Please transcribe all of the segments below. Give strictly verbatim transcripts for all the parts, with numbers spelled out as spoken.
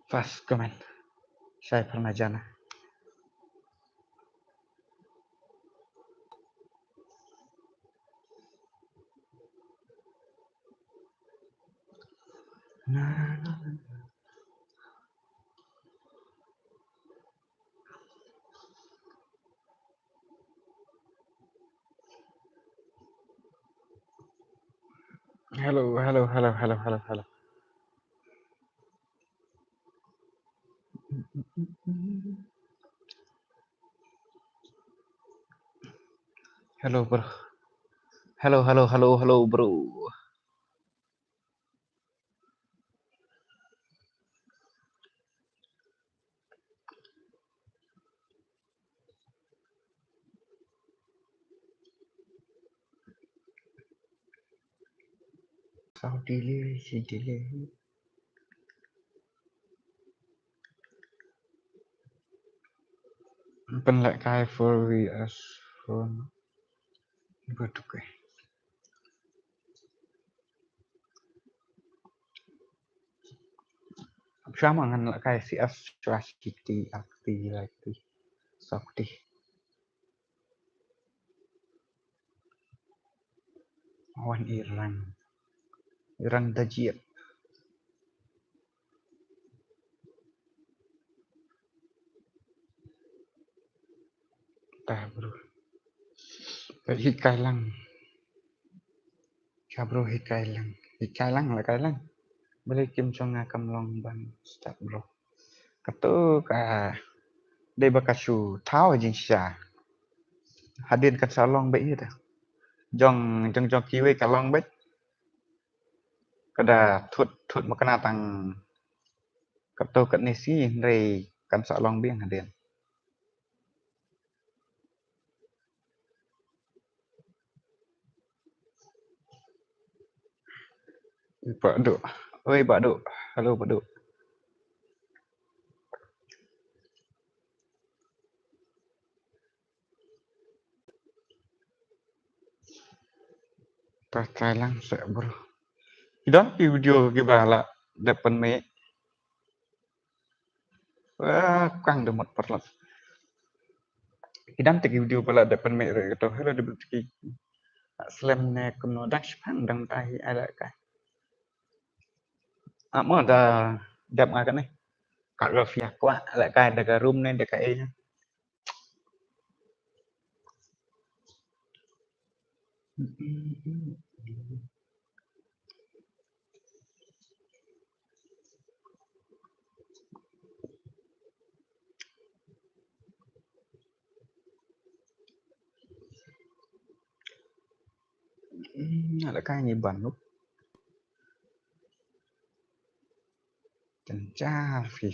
First comment. Shai pharmajana. Hello, hello, hello, hello, hello, hello. Hello, bro. Hello, hello, hello, hello, bro. Saudi le, Saudi le. Pynlehkai four V S phone. Betul ke? Sama ngan lehkai C S, C S G T, R T, Softy. Wan Iran. Iran da jied. Tah, bro. Hikai lang. Ka bro, hikai lang. Hikai lang, lehkai lang. Balei kim jong nga kam long ban start, bro? Kato ka dei ba ka shu thaw jingshisha. Hadien kan sa long beit ïa ta. Jong, jong, jong kiwei ka long beit. Ka da thut, thut makna tang kato katne shi, hynrei kan sa long biang hadien. Bah Duh. Oi, Bah Duh. Hello, Bah Duh. Tah, try lang seh, bro. Ki don ki video kiba la dep pynmih. Wah, kang da mut paralok. Ki don te ki video ba la dep pynmih re kato. Hello, da bit ki. Slem ne kumno, dang shipang, dang tai, ai lehkai. Amo da dep nga kane. Ka la fia kwah lehkai da ka room ne da kaei ne. Hmm, lehkai ngi ban nuk. Tynjar phi.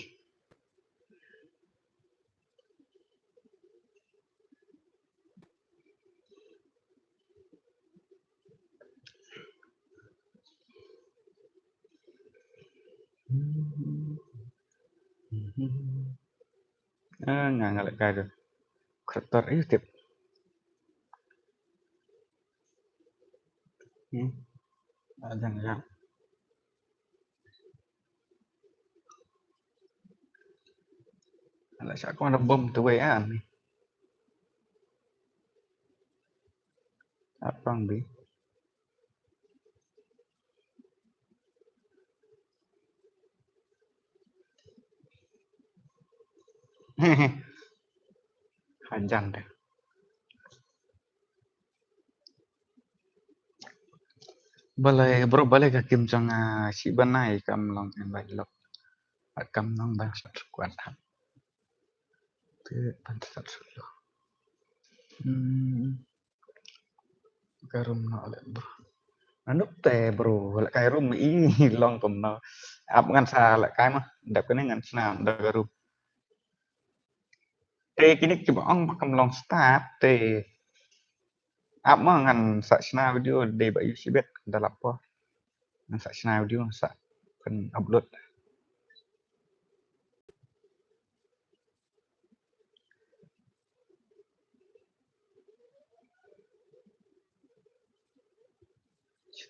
Ah, nga nga lehkai tu. Creator YouTube. Hmm. Ah, jangan, jangan. Ala sha ko na bom tu wei an. Apang bi. Hajan deh. Balei, bro, balei ka kim jong nga shi banai kam long invite lok. Kam long ban sat squad hap. Te ban sat squad. Hmm. Ka room no le, bro. Anuk te, bro, lehkai room i long kumno. Ap ngan sa lehkai ma. Dep kane ngan shna da ka room. Te kine kiba ong ba kam long start te. Ap ma ngan sa shna video dei ba ïoh shibit da lap por. Ngan sa shna video ngan sa pyn upload.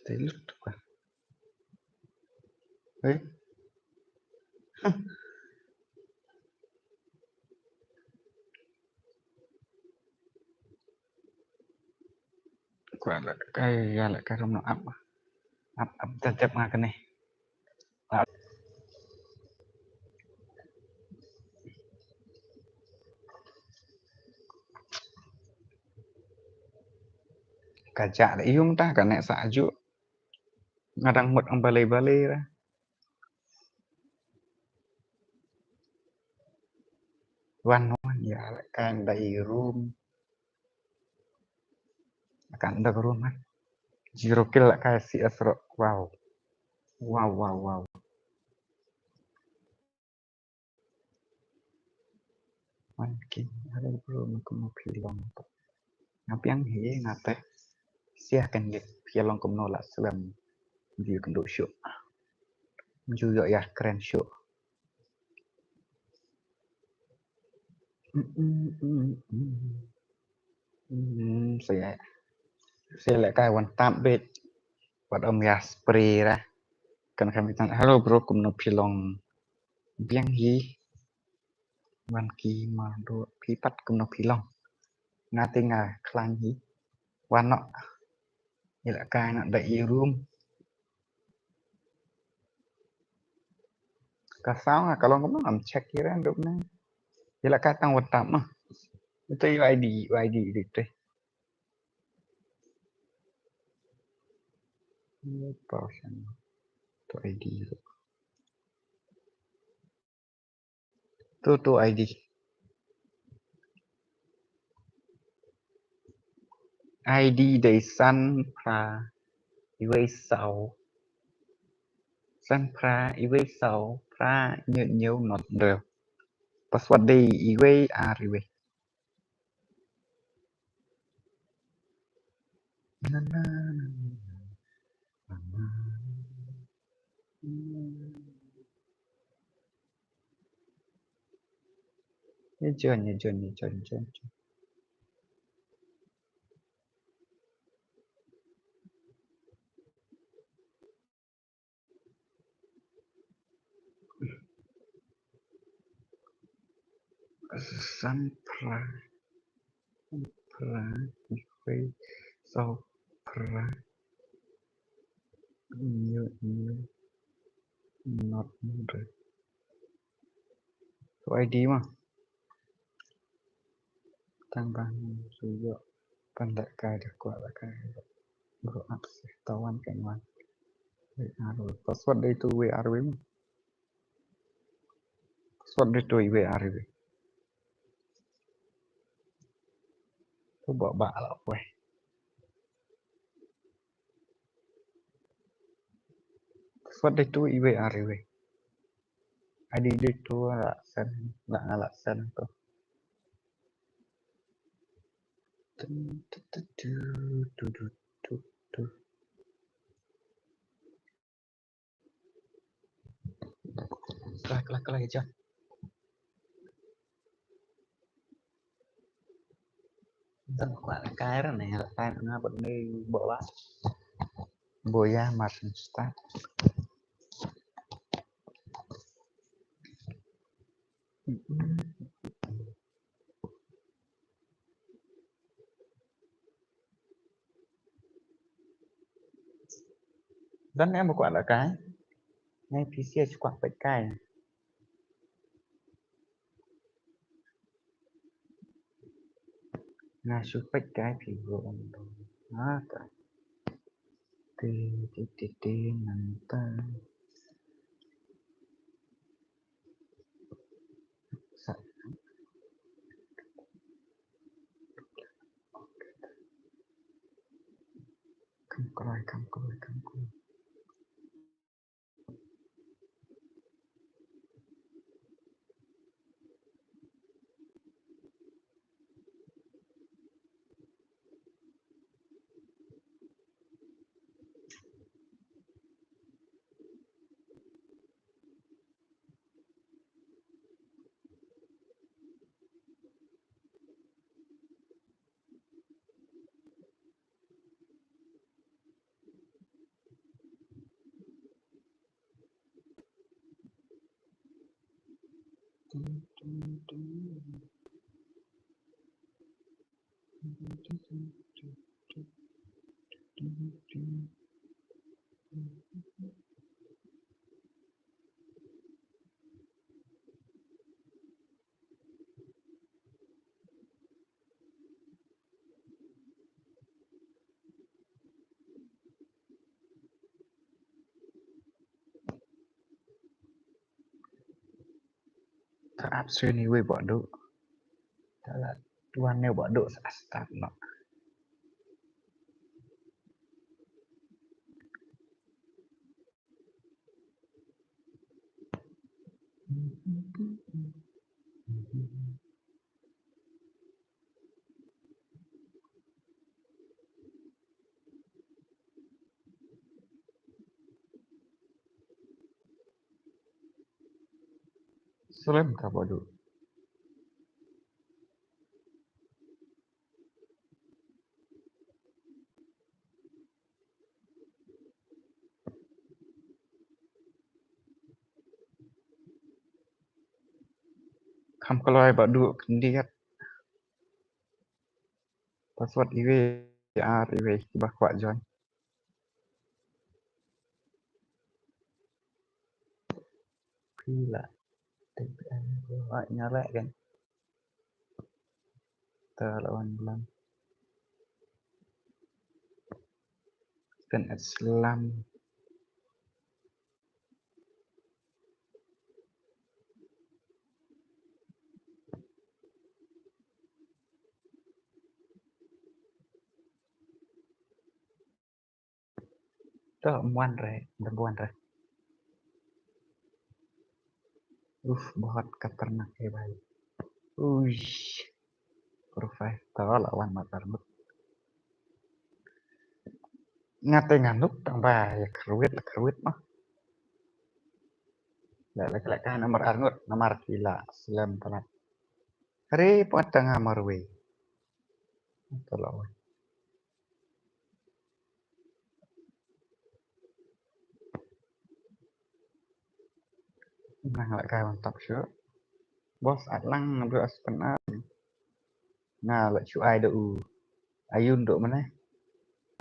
Te lut ka. Hei. Huh. Kwah leh kai, ïa leh kai kumno ap. Ap, ap, jap, jap nga kane. Ap. Ka jah da ïum ta, ka neh sah ju. Nga dang mut ong balei balei ra. Wan wan ïa leh kai da i room. Kan da room ha. Zero kill leh kai C S ro. Wow. Wow, wow, wow. Wan ki, hello bro, ma kumno phi long? Nga biang hi, nga teh. Sia kan ye phi long kumno la slem. Ju kynduh shuh. Ju ïoh ïa kren shuh. Mm, mm, mm, mm. Hmm, sa ïa. Sa ïa leh kai wan tap bit. Wat ym ïa spray ra. Kan kham itan. Hello bro, kumno phi long? Biang hi. Wan ki mar do phi pat kumno phi long? Nga te nga khlaiñ hi. Wan noh. Ïa leh kai noh da i room. Ka sound ka long kumno, ngam check ïa random ne. Ïa leh kai tang wan tap ma. Ito i ID, i ID ito. Ito I D. Tu, tu I D. I D dei san phra iwei saw. San phra iwei saw phra hynñiew hynñiew nod hynriew. Password dei iwei ar iwei. Na, na, na, na, na. Ïa join, ïa join, ïa join, join, join. San phra, san phra, iwei saw phra, hynñiew hynñiew nod hynriew. Tu I D ma. Tang ba ngam shu ïoh ban leh kai, da kwah leh kai. Bro ap seh tawan kan wan. Wei ar wei. Password dei tu wei ar wei. Password dei tu wei ar wei. Tu ba ba la wei. Password dei tu iwei ar iwei. I D dei tu la send, la, la send tu. Tu, tu, tu, tu. Klah, klah, klah, ïa join. Dang kwah leh kai ra ne, leh kai nga bad ne bo ba. Bo ïa mar start. Don ne em ba kwah leh kai? Ngai phi shu kwah peit kai. Nga shu peit kai phi go on. Ha ka. Te te te te nanta. Sa. Kam kroi, kam kroi, kam kroi. Te ap shuh ni wei ba duk. Te la tuan ne ba duk sa start noh. Slem ka ba duk. Kham kloi ba duk khyndiat. Password iwei ar iwei kiba kwah join. Phi la tip em ko ai nga leh kan. Ta la wan bulan. Kan at slam. To, muan re, dah muan re. Uf, bahut khatarnak hai bhai. Uish. Profile to la wan matar mut. Nga te nga nuk tang ba ïa kyrwit la kyrwit mah. La la la ka namar arngut namar ki la slem palat. Hari pat tang nga marwei. To la wan. Nang la kai wan tap shuh. Bos at lang na bro as pen at. Na la shu ai da u. Ayun dok mana.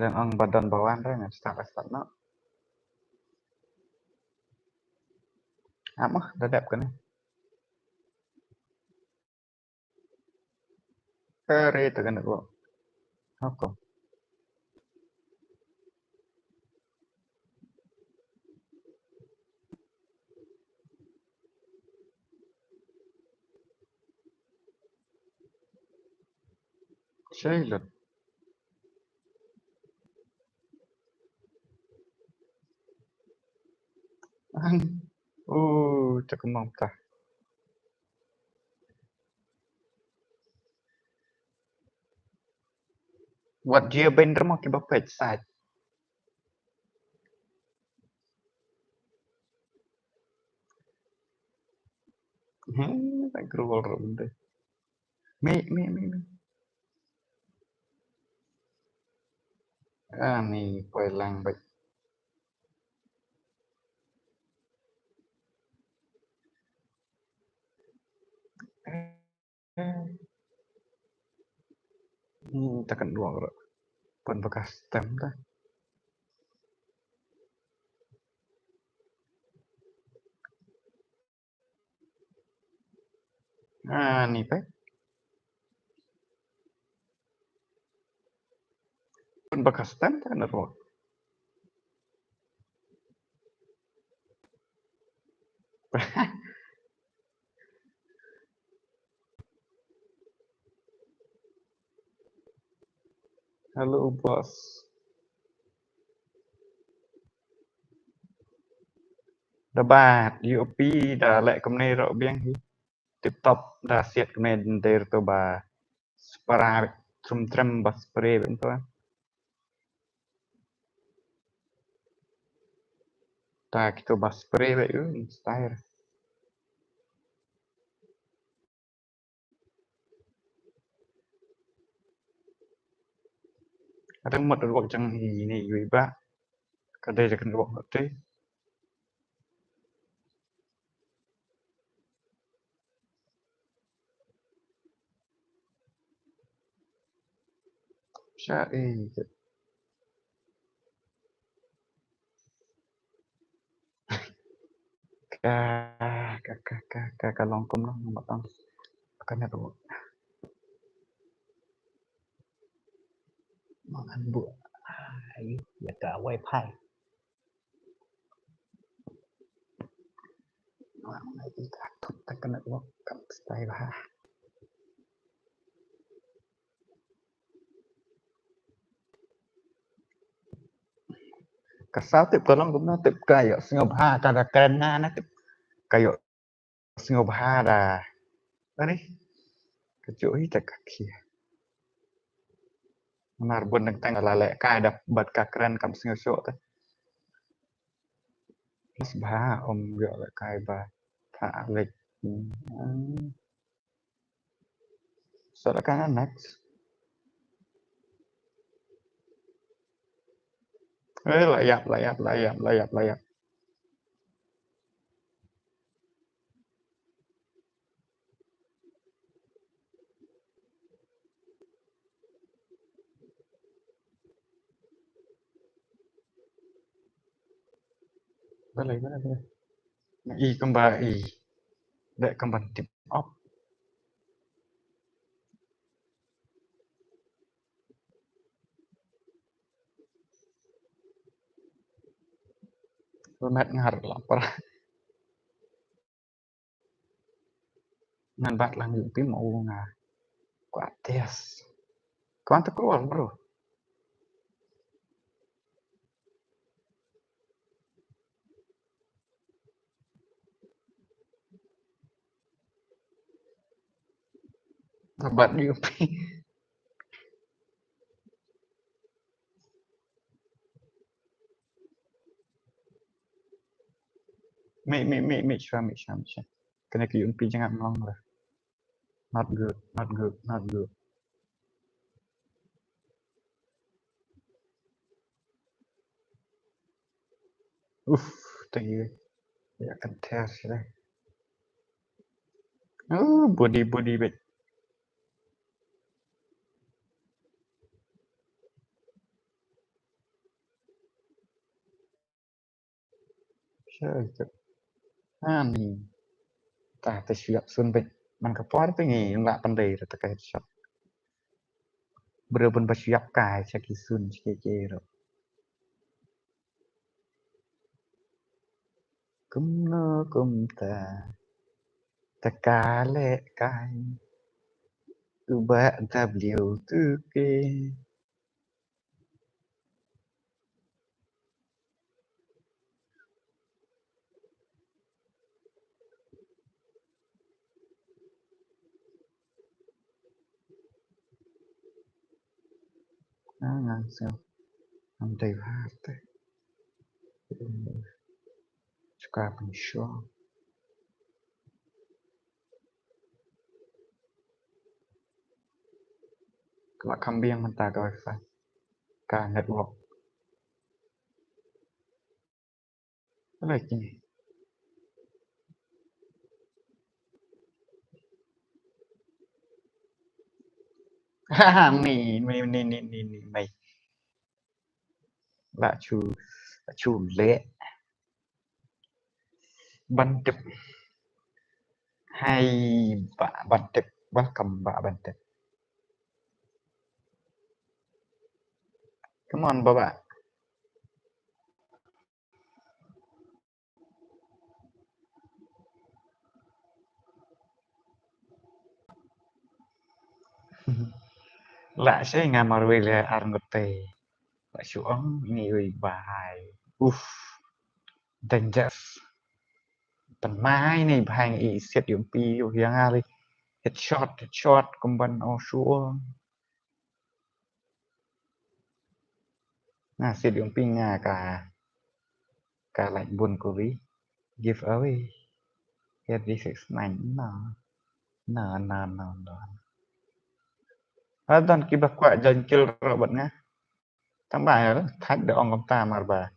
Dan ong ba don ba wan re na start start no. Amah da dep kane. Kare ta kane ko. Hako. Shailut. An. Oh, cakemam tah. Wat jia bein remo kiba peit sait. Hmm, tak gerul ro benda. Mi, mi, mi, mi. Ani poi lang beit. Hmm, takkan dua orang. Pun bekas stem dah. Ah, ni pe. Pun bekas stem takkan dua orang. Hello boss. Da bat, U P da leh kumne ruh biang hi. Tip top da siat kumne dei ruh to ba spray trum trum ba spray bad to. Ta kito ba spray bad u style. Ada mut ruh jang ini yui ba. Ka dei kan ruh te. Sha, eh, ka, ka, ka, ka, ka, ka long kumno, nga tang ka network. Mangan bu. Ai, ïa ka wifi. Mangan ïa ka thut ta ka network kam stai bha. Ka saw tip ka long kumno, tip ka ïoh sngewbha ka da kren na na tip ka ïoh sngewbha da. Ani ka ju hi ta ka khia. Nar bun dang tang la leh kai da bad ka kren kam sngewshoh te. Bha um ïoh leh kai ba tha lek. Hmm. Sa la ka next. Eh, la ïap, la ïap, la ïap, la ïap, la ïap. Balei, balei, balei. Nga i kumba i. Dei kumba tip op. Rumet ngar lapar. Ngan bat lang ïa u pim u nga kwah test. Kwah te keluar, bro. Bat ïa u pim. Mih, mih, mih, mih shuwa, mih shuwa, mih shuwa. Kane ka U N P jngat mlong re. Not good, not good, not good. Uf, thank you. Ïa ka test re. Oh, body, body bit. Sure. Ani. Ta te shu ïap sun bit. Man ka por te ngi ïa la pandai te ka headshot. Briew bun ba shu ïap kai sha ki sun sha ki ruh. Kumno kumta. Te ka leh kai. U Bah W tu ke. Ah, ngan sngewbha. Am dei bha te. Shuwa pynshong. Ka la kham biang mynta ka wifi. Ka network. Lagi. Ha, ni, ni, ni. La shu, la shu leh. Ban tip. Hai, Bah Ban Tip. Welcome, Bah Ban Tip. Come on, Bah Bah. La shu nga marwei le ar ngut te. La shu ong ni ui bai. Uf. Dangerous. Pynmai ni bhang i siat yung pi yung yang ali. Headshot, headshot, kumban o shu ong. Nga siat yung pi nga ka, ka like bun ko wi. Giveaway. Here this is mine. No. No, no, no, no. Adon kiba kwah join kill robot nga. Tang ba ïa thait da ong kumta mar ba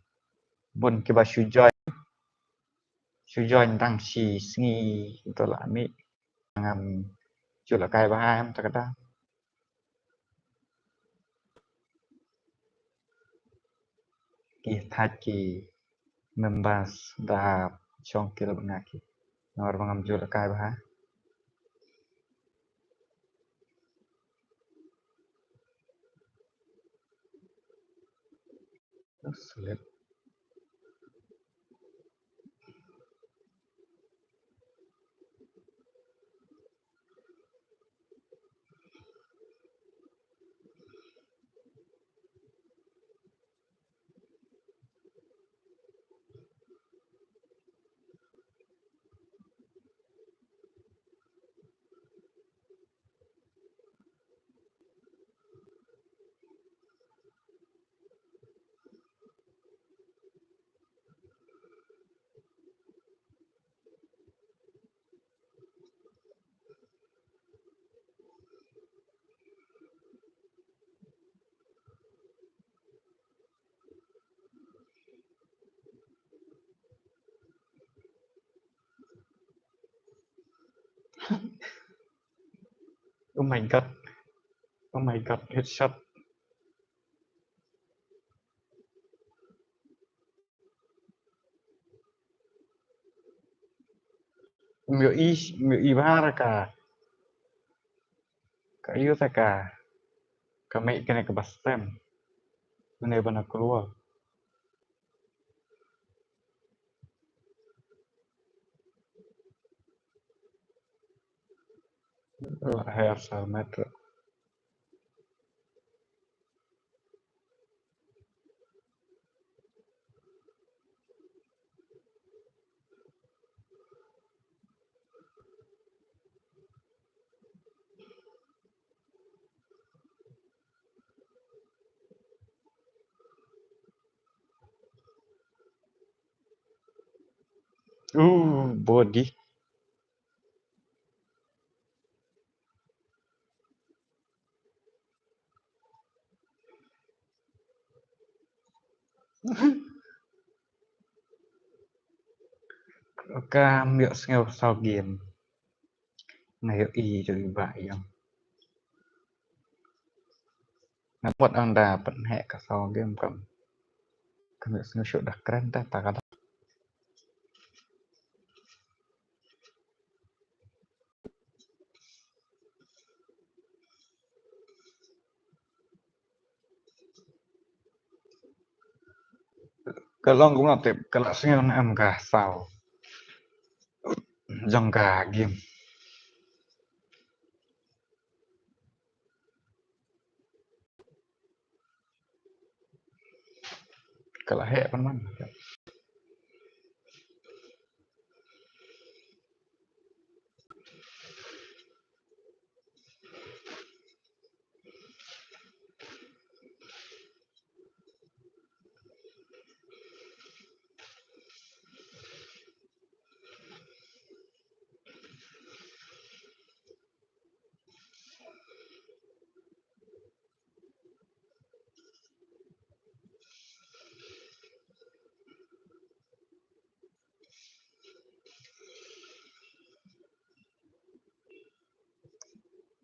bun kiba shu join, shu join tang shi sngi to la mih. Ngam shu la kai ba ha em ta ka dang. ki thait ki members da shong ki la banga ki. Nor bangam jul kai bha. Select. Oh my god. Oh my god, headshot. Myo i, myo i bahar ka. Ka yu ta ka. Ka mei kene ka bastem. Mene bana keluar. Lahir salmet. Uh, body. Ka myoh sngew saw game. Nga ïohi jong i bah ïong. Nga mut ong da pynheh ka saw game kam. Ka myoh sngew shuh da kren da ta ka da. Ka long kumno tip, ka la sngew ne em ka saw jong ka game. Ka la heh pynban.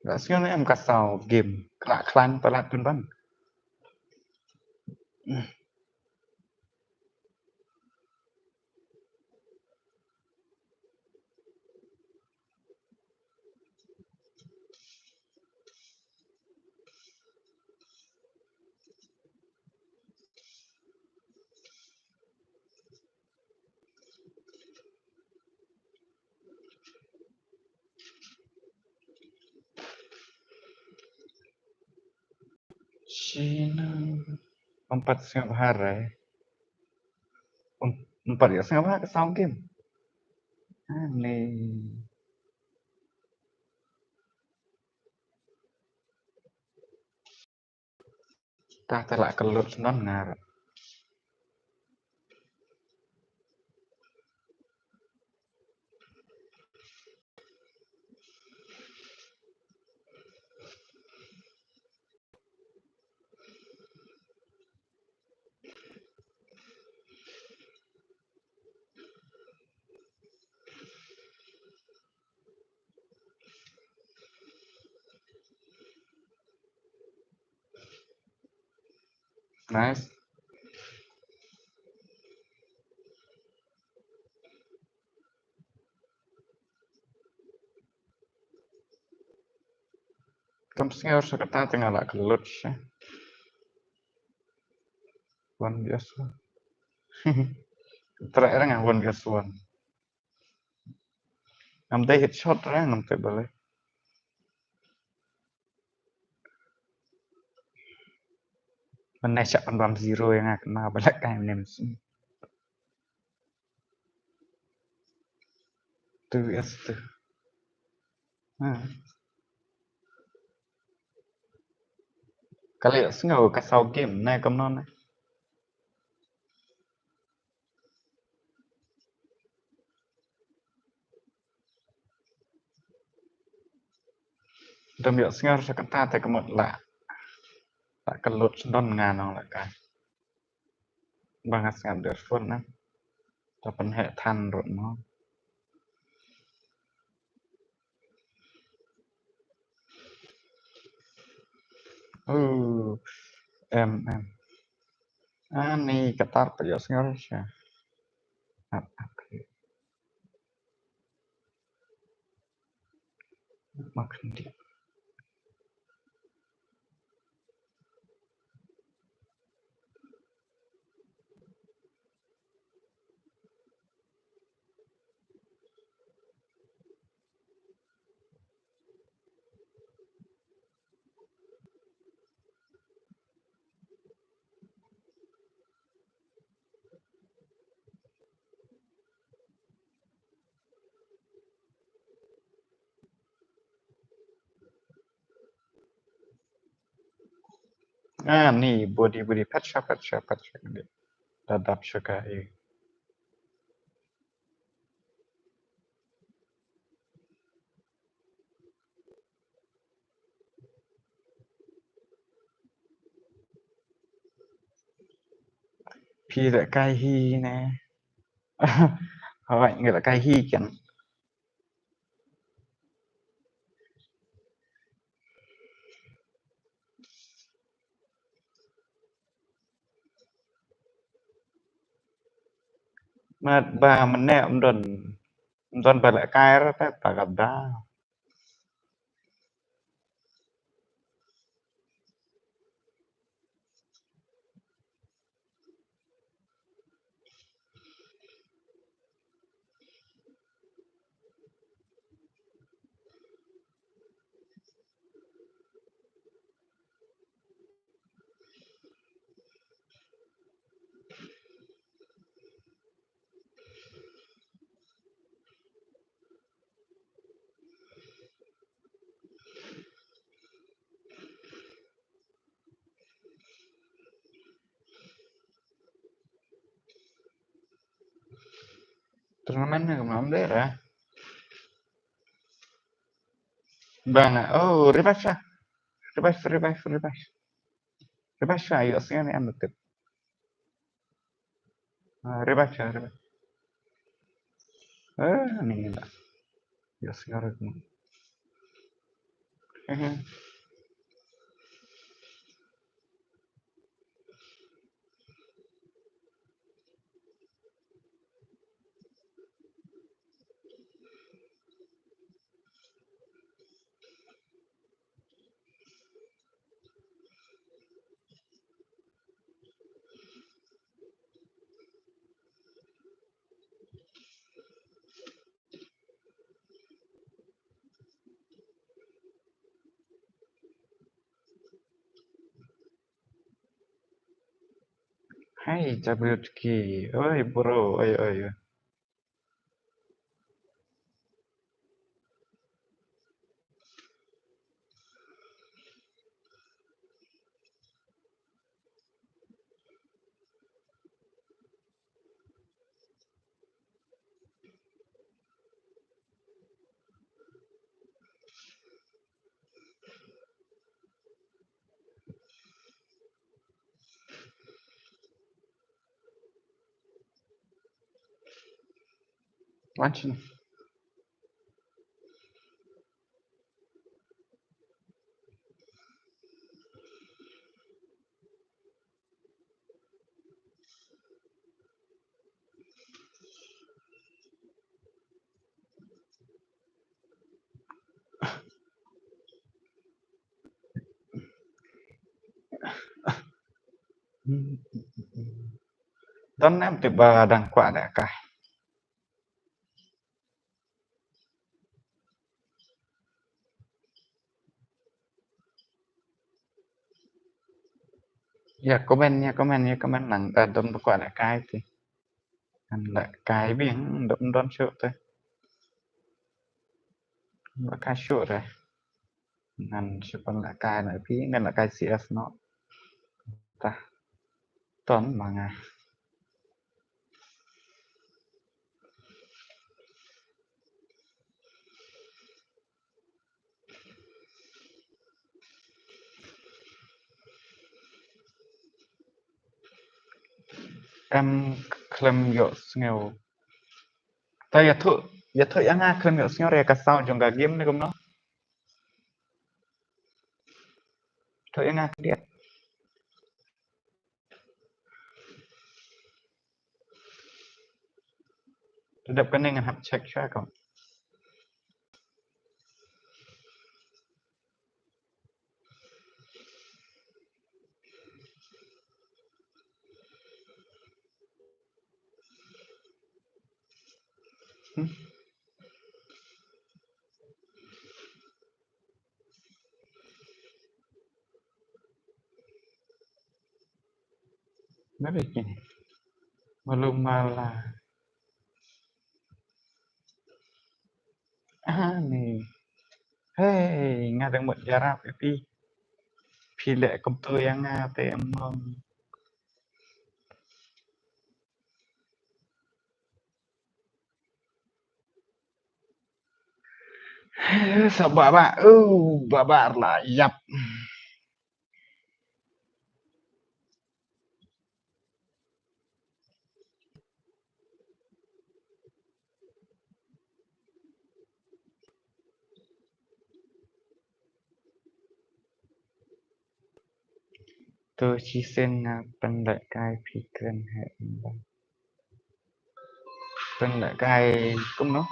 Nga sngew ne em ka saw game. Khlak khlaiñ palat pynban. Shinam. Em pat sngewbha re. Em, em pat ïoh sngewbha ka sound game. Ani. Tah, tah la ka lut snon ngar. Nice. Kam sngew sa kata te nga la ka lut sha. One V S one. Trai rang one V S one. Ngam dei headshot rang ngam te balei. Mane sha pan bam zero ïa nga kynmaw ba la kai mnem sum. Two S two. Ha. Ka leh sngew ka saw game ne kumno ne. Dam ïoh sngew sa kata te ka mut la. La ka lut sndon nga nong la ka. Ba nga sngap da phone na. Ta pynheh than ruh mo. Oh, em em. Ani katar pa ïoh sngew sha. Ap ap. Makan di. Ah, ni body body pet sha pet sha pet sha. Da dap sha ka i. Phi da kai hi ne. Hoi, nga da kai hi kan. Mat ba mane um don, um don ba la kai ra ta ta ka da. Tournament ne kumno dei ra. Bana, oh, revive sha. Revive, revive, revive. Revive sha, ïoh sngew ne em tip. Ah, revive sha, revive. Eh, ni la. Ïoh sngew re kumno. Eh, eh. Hey, W T K. Oi, bro. Oi, oi, oi. Launching. Don em tip ba dang kwah da kai. Ïa comment, ïa comment, ïa comment lang, eh, don ba kwah da kai te. Ngan da kai biang, don, don shuh te. Ba kai shuh re. Ngan shu pynlehkai na phi, ngan lehkai C S noh. Tah. Ton ma nga. Em khlem ïohsngew. Ta ïathuh, ïathuh ïa nga khlem ïohsngew ïa ka sound jong ka game ne kumno. Ïathuh ïa nga khyndiat. Te dep kane ngan hap check shuwa kum. Hmm. Mari kini. Malu mala. Ani. Hei, nga dang mut ïarap ïa phi. Phi leh kumto ïa nga te em long. Sa ba ba, uh, ba ba la ïap. To shisien nga pynlehkai phi kren heh. Pynlehkai kumno?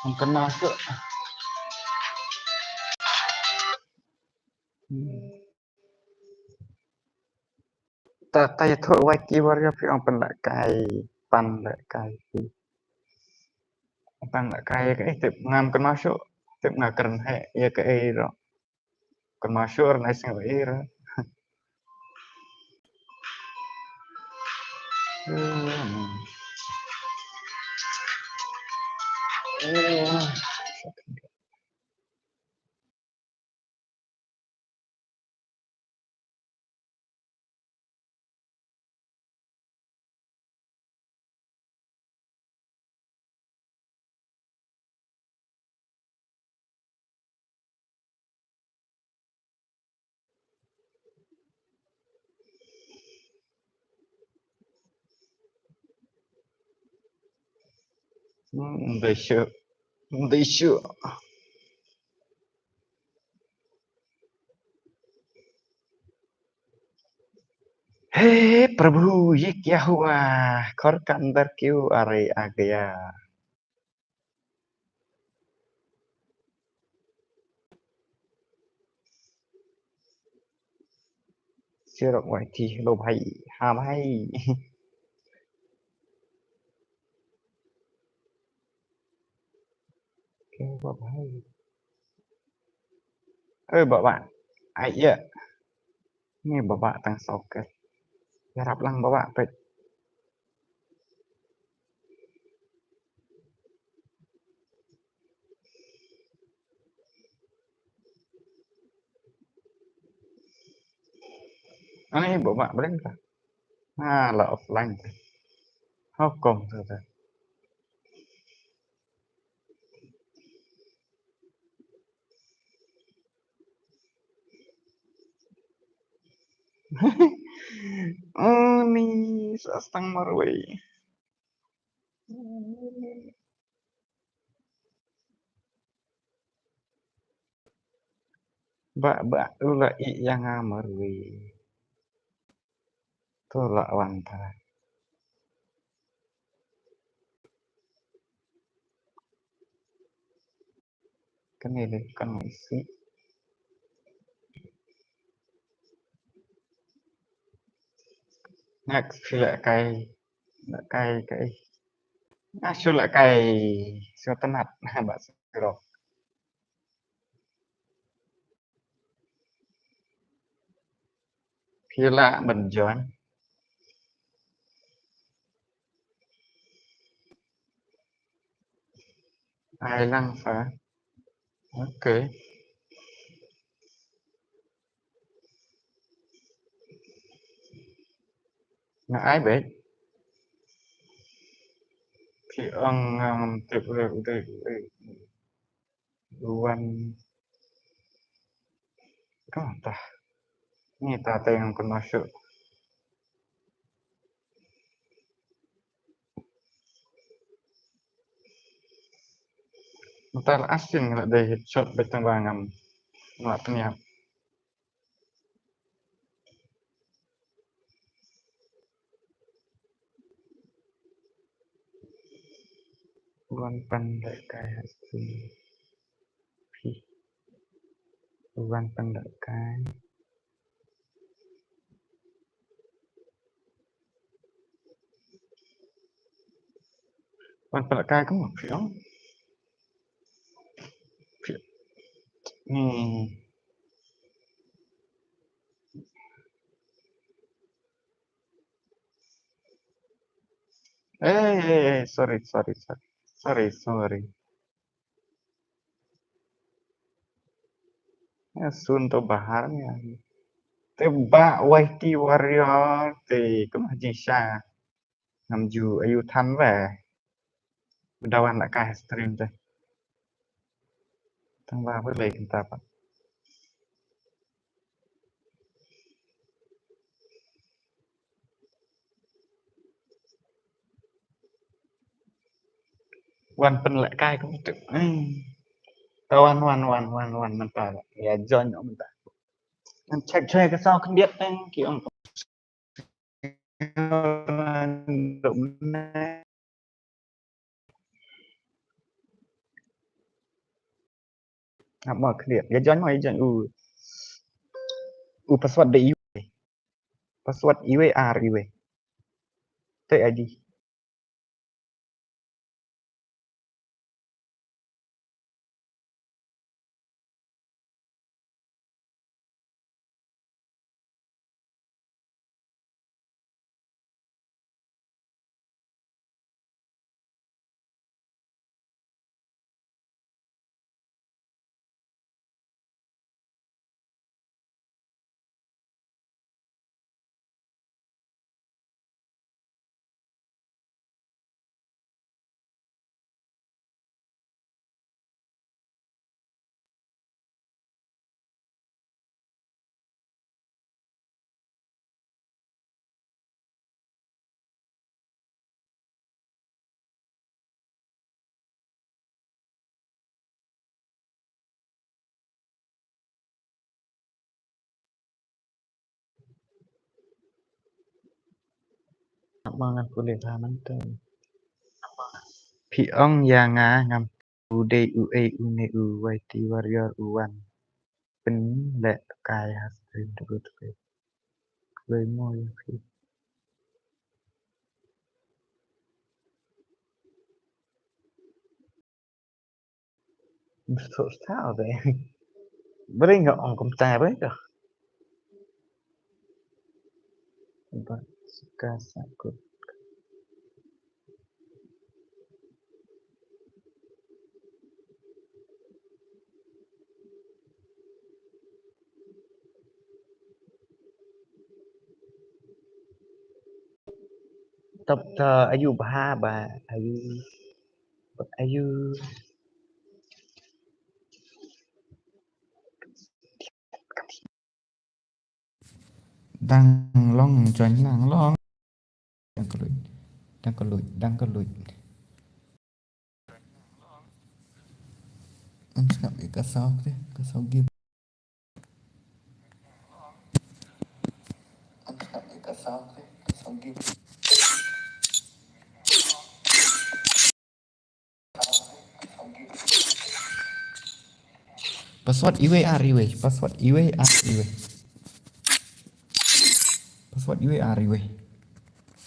Ym kynmaw shuh. Hmm. Ta, ta ïathuh wai ki warrior phi ong pynlehkai, pynlehkai phi. Pynlehkai ïa kaei tip ngam kynmaw shuh, tip nga kren heh ïa kaei ruh. Kynmaw shuh ruh nai sngew ïa ruh. Hmm, ym dei shuh. Ym dei shuh. हे प्रभु, ये क्या हुआ? खर का अंदर क्यों आ रही, आ गया? Sirok Y T, hello भाई। हाँ भाई। Keng ba bha. Oi, ba ba. Ai, ïa. Ni ba ba tang soket. Ïarap lang ba ba peit. Ani ba ba bring ka. Ha, la offline ka. How come sa sa? Ani sa stang marwei. Ba, ba, u la ïa nga marwei. To la wan ta. Kane le kan isi. Next, phi lah kai, lah kai kai. Nga shu lah kai, shu tynnat, ba syrok. Phi lah ban join. Ai lang sa. Okay. Nga ai beit. Phi ong ngam tip re u dei u wan. Ka ta. Ni ta te ngam kynmaw shuh. Mynta la asing la dei headshot beit tang ba ngam la pynïap. Wan pan da kai ha screen. Phi. Wan pan da kai. Wan pan da kai ko phi ong. Phi. Hmm. Eh, eh, eh, sorry, sorry, sorry. Sorry, sorry. Eh, sun to bahar ni. Te ba Y T Warrior te kumno jingshai. Ngam ju ayu than ba. Ba da wan la kai stream te. Tang ba ba lei kynta pat. Wan pynlehkai kumtu. Hmm. Ta wan, wan, wan, wan, wan, mynta. Ïa join mynta. Ngan check, check ka sound khyndiat tang ki ong. Hap mo khyndiat. Ïa join mo, ïa join u. U password da iwei. Password iwei ar iwei. Te I D. Phi ong ïa nga ngam u dei u ei u ne u Y T Warrior u wan. Pynlehkai ha stream tu tu. Kloi mo ïa phi. Bring ong kumta bring ka. Ba suka sakut. Tap ta ayu bha ba ayu. Ayu. Dang long join lang long. Dang ka luit. Dang ka luit. Dang ka luit. Ang sngap ïa ka saw te, ka saw game. Ang sngap ïa ka saw te, ka saw game. Password iwei ar iwei, password iwei ar iwei. Password iwei ar iwei.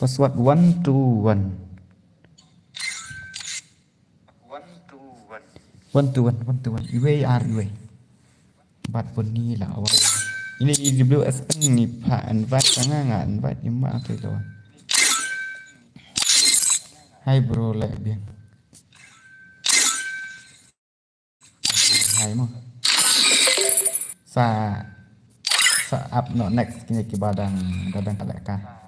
Password one two one. One two one, one two one. Iwei ar iwei. Bad puni la awal. Ini di W S N ni pa invite ka nga, nga invite ni ma tu lo. Hi bro, like biang. Hi mo. Sa, sa up no next kini ki badang, badang ka leka.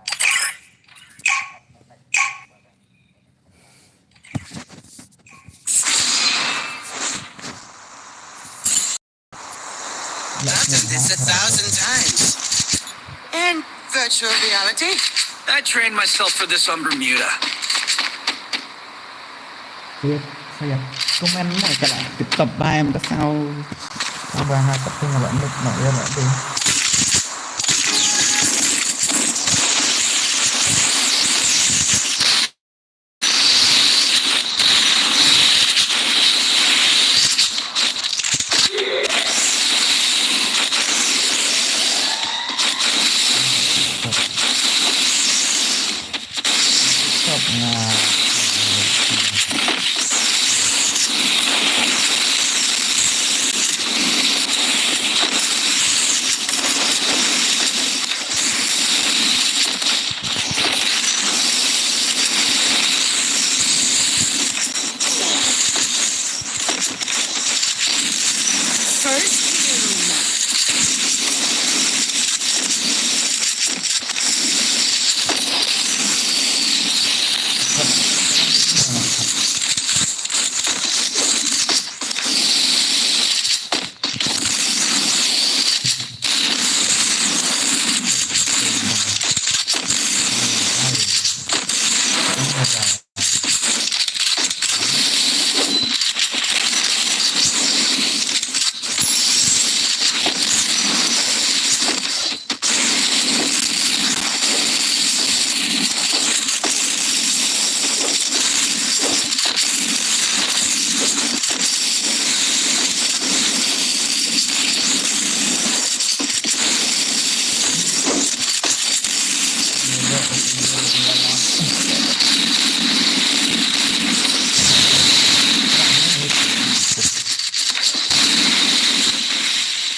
I've done this a thousand times. In virtual reality. I trained myself for this on Bermuda. Saya, saya komen mo kala TikTok ba em da sao. Ba ha ka ting la nuk no ya la de. First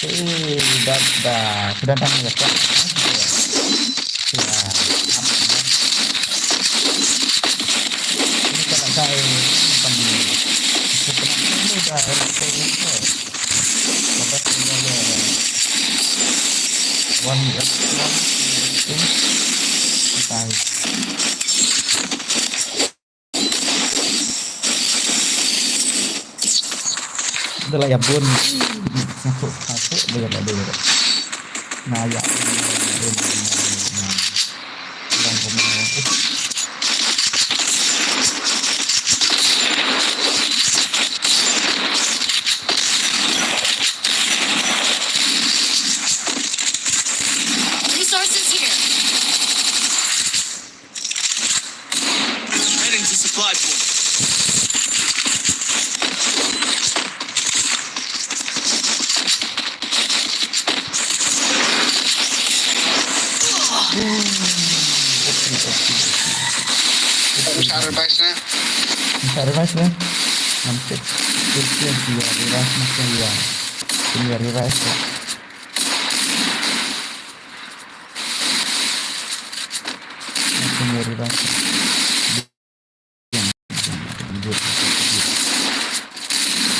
Eh, dah, dah, sudah dah ni, ya. Ya. Ini kalau saya, bukan di, ini dah, eh, eh, eh. Dapat tinggal, eh, one, one, two, three. Dah lah ya bun. Masuk, masuk, boleh, boleh, boleh. Nah, ya. Nah, nah, nah, nah. Bang, bang, bang. Resources here. Heading to supply point. Sa revive na. Sa revive na. Nampit. Dia revive na. Dia revive na. Dia revive na.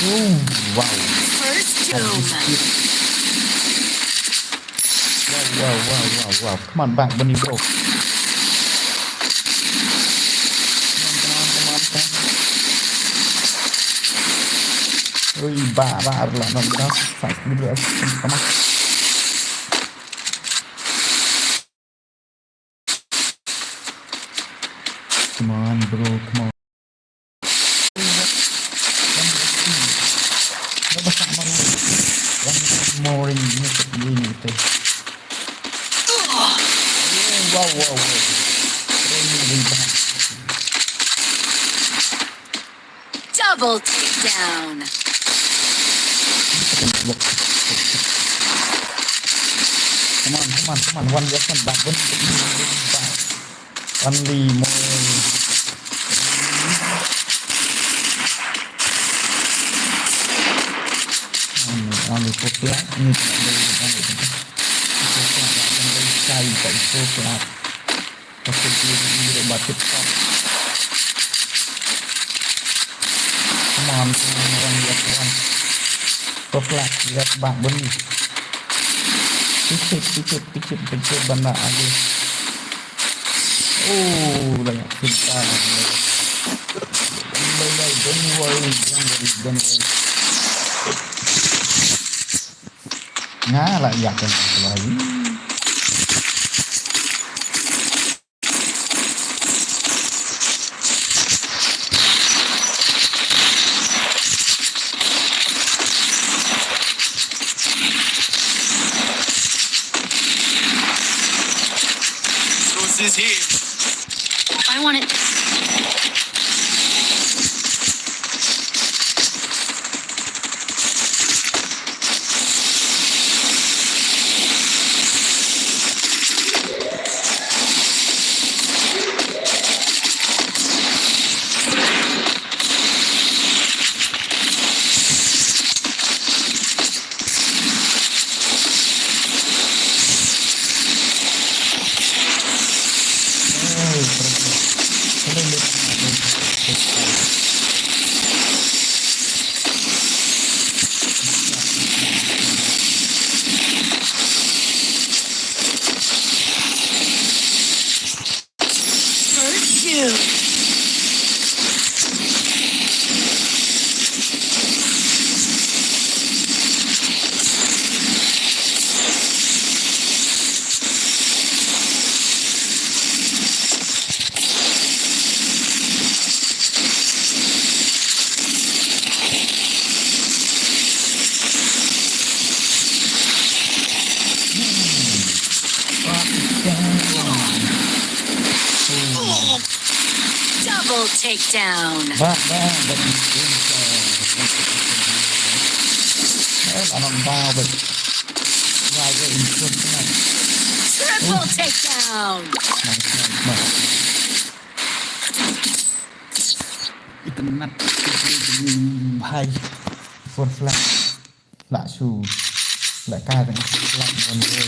Oh, wow. First doom. Wow, wow, wow, wow, wow. Come on, back, bunny, bro. Come on, come on, come on, come on. Ui, ba, ba, ba, la, no, no. Fight, come on. Come on, bro, come on. One more in music, we need to. Wow, wow, wow. Double takedown. Come on, come on, come on. One weapon back. One weapon back. Only more. Only, only four flag. Ni tak ada, tak ada. Four flag, tak ada. Cari tak four flag. Pasal dia ni dia buat TikTok. Come on, come on, orang lihat orang. Four flag, lihat bak bunyi. Titik, titik, titik, titik, benda aja. Oh, banyak cinta. Don't worry, don't worry, don't worry, don't worry. Nga lah yak kan lagi. Sources here. I want it. First kill. Double takedown. Bah, bah, bah, eh, anak bau, bah. Triple takedown. Nice, nice, nice. Item nat, bhai. Four flag. Flag shoe. Flag ka dengan flag one way.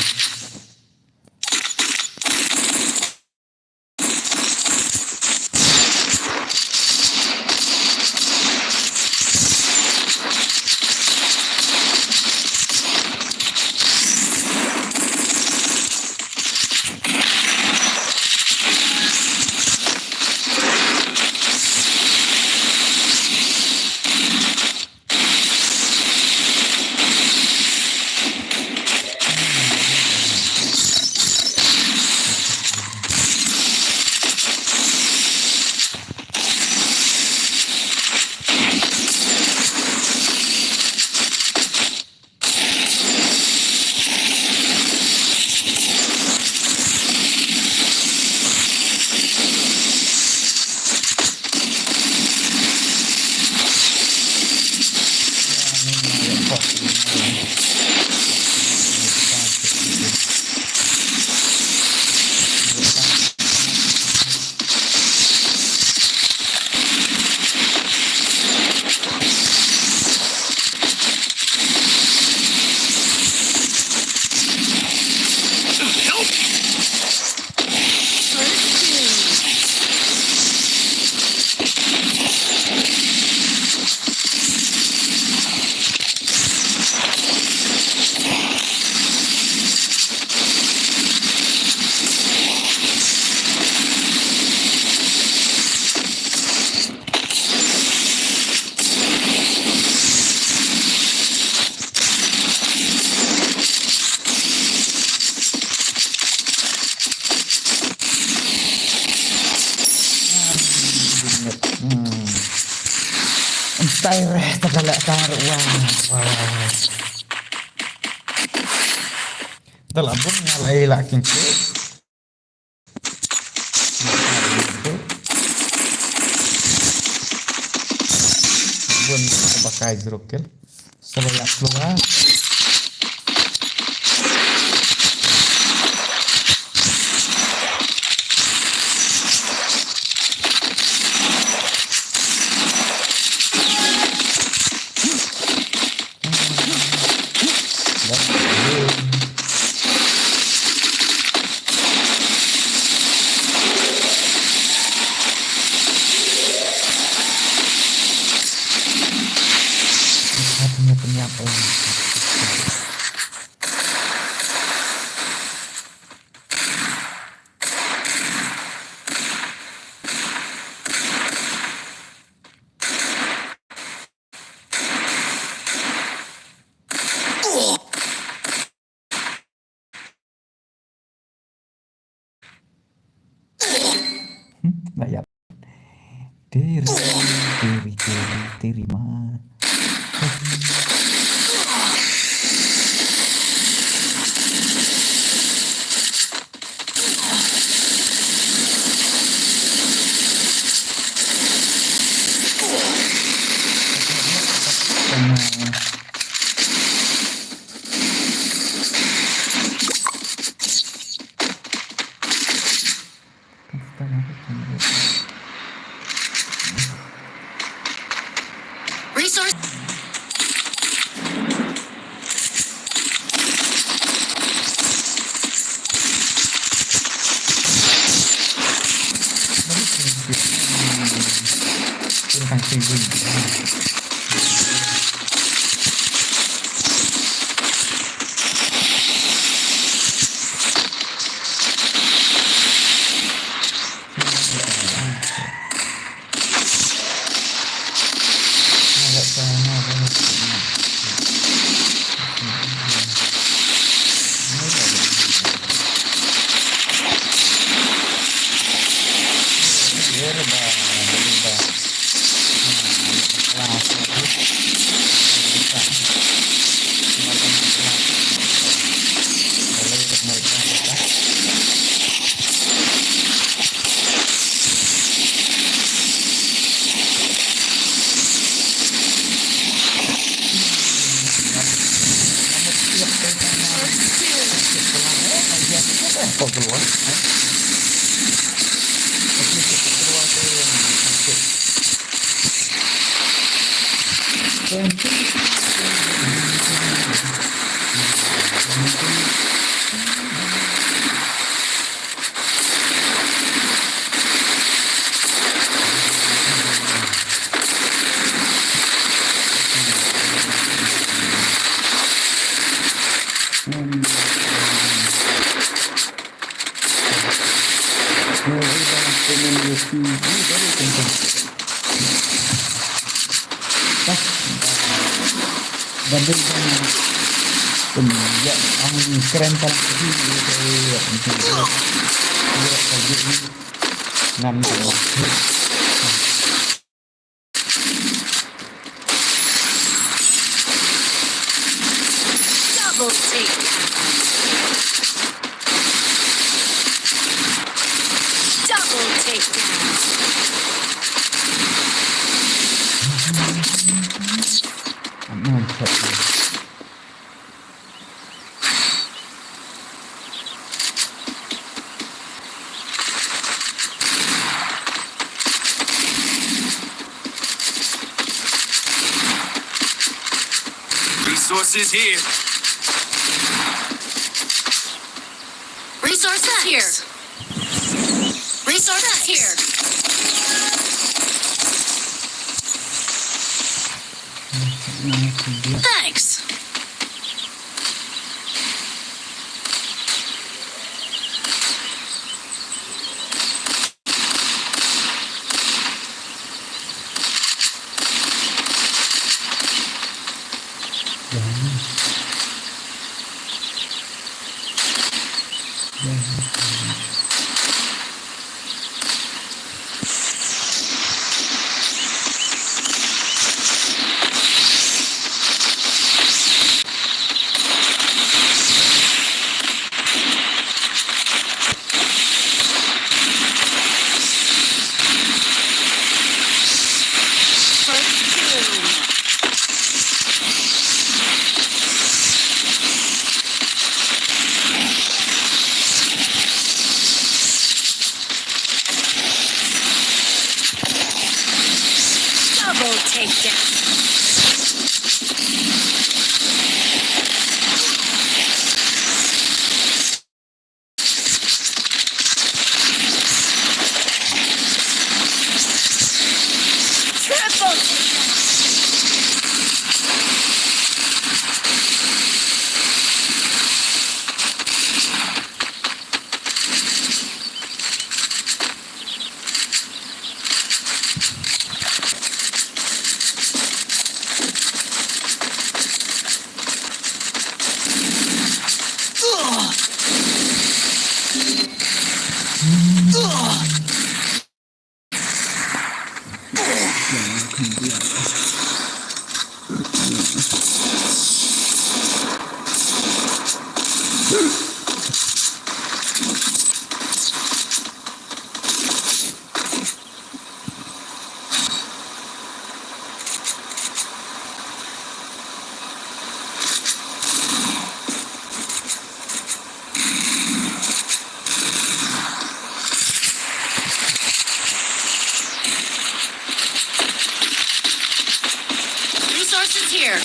Hmm. Entah, eh, tak ada, tak ada. Wah, wah, wah. Dah lah, bun, ngalai lah, king tu. Bun, pakai jeruk, kan? Sa ba ïa keluar. Pynïap, eh. Hmm, la ïap. Teri, teri, teri, teri ma. Resource. Double takedown. Double takedown. Resources here. Resources here. Resources here. Thanks. Here.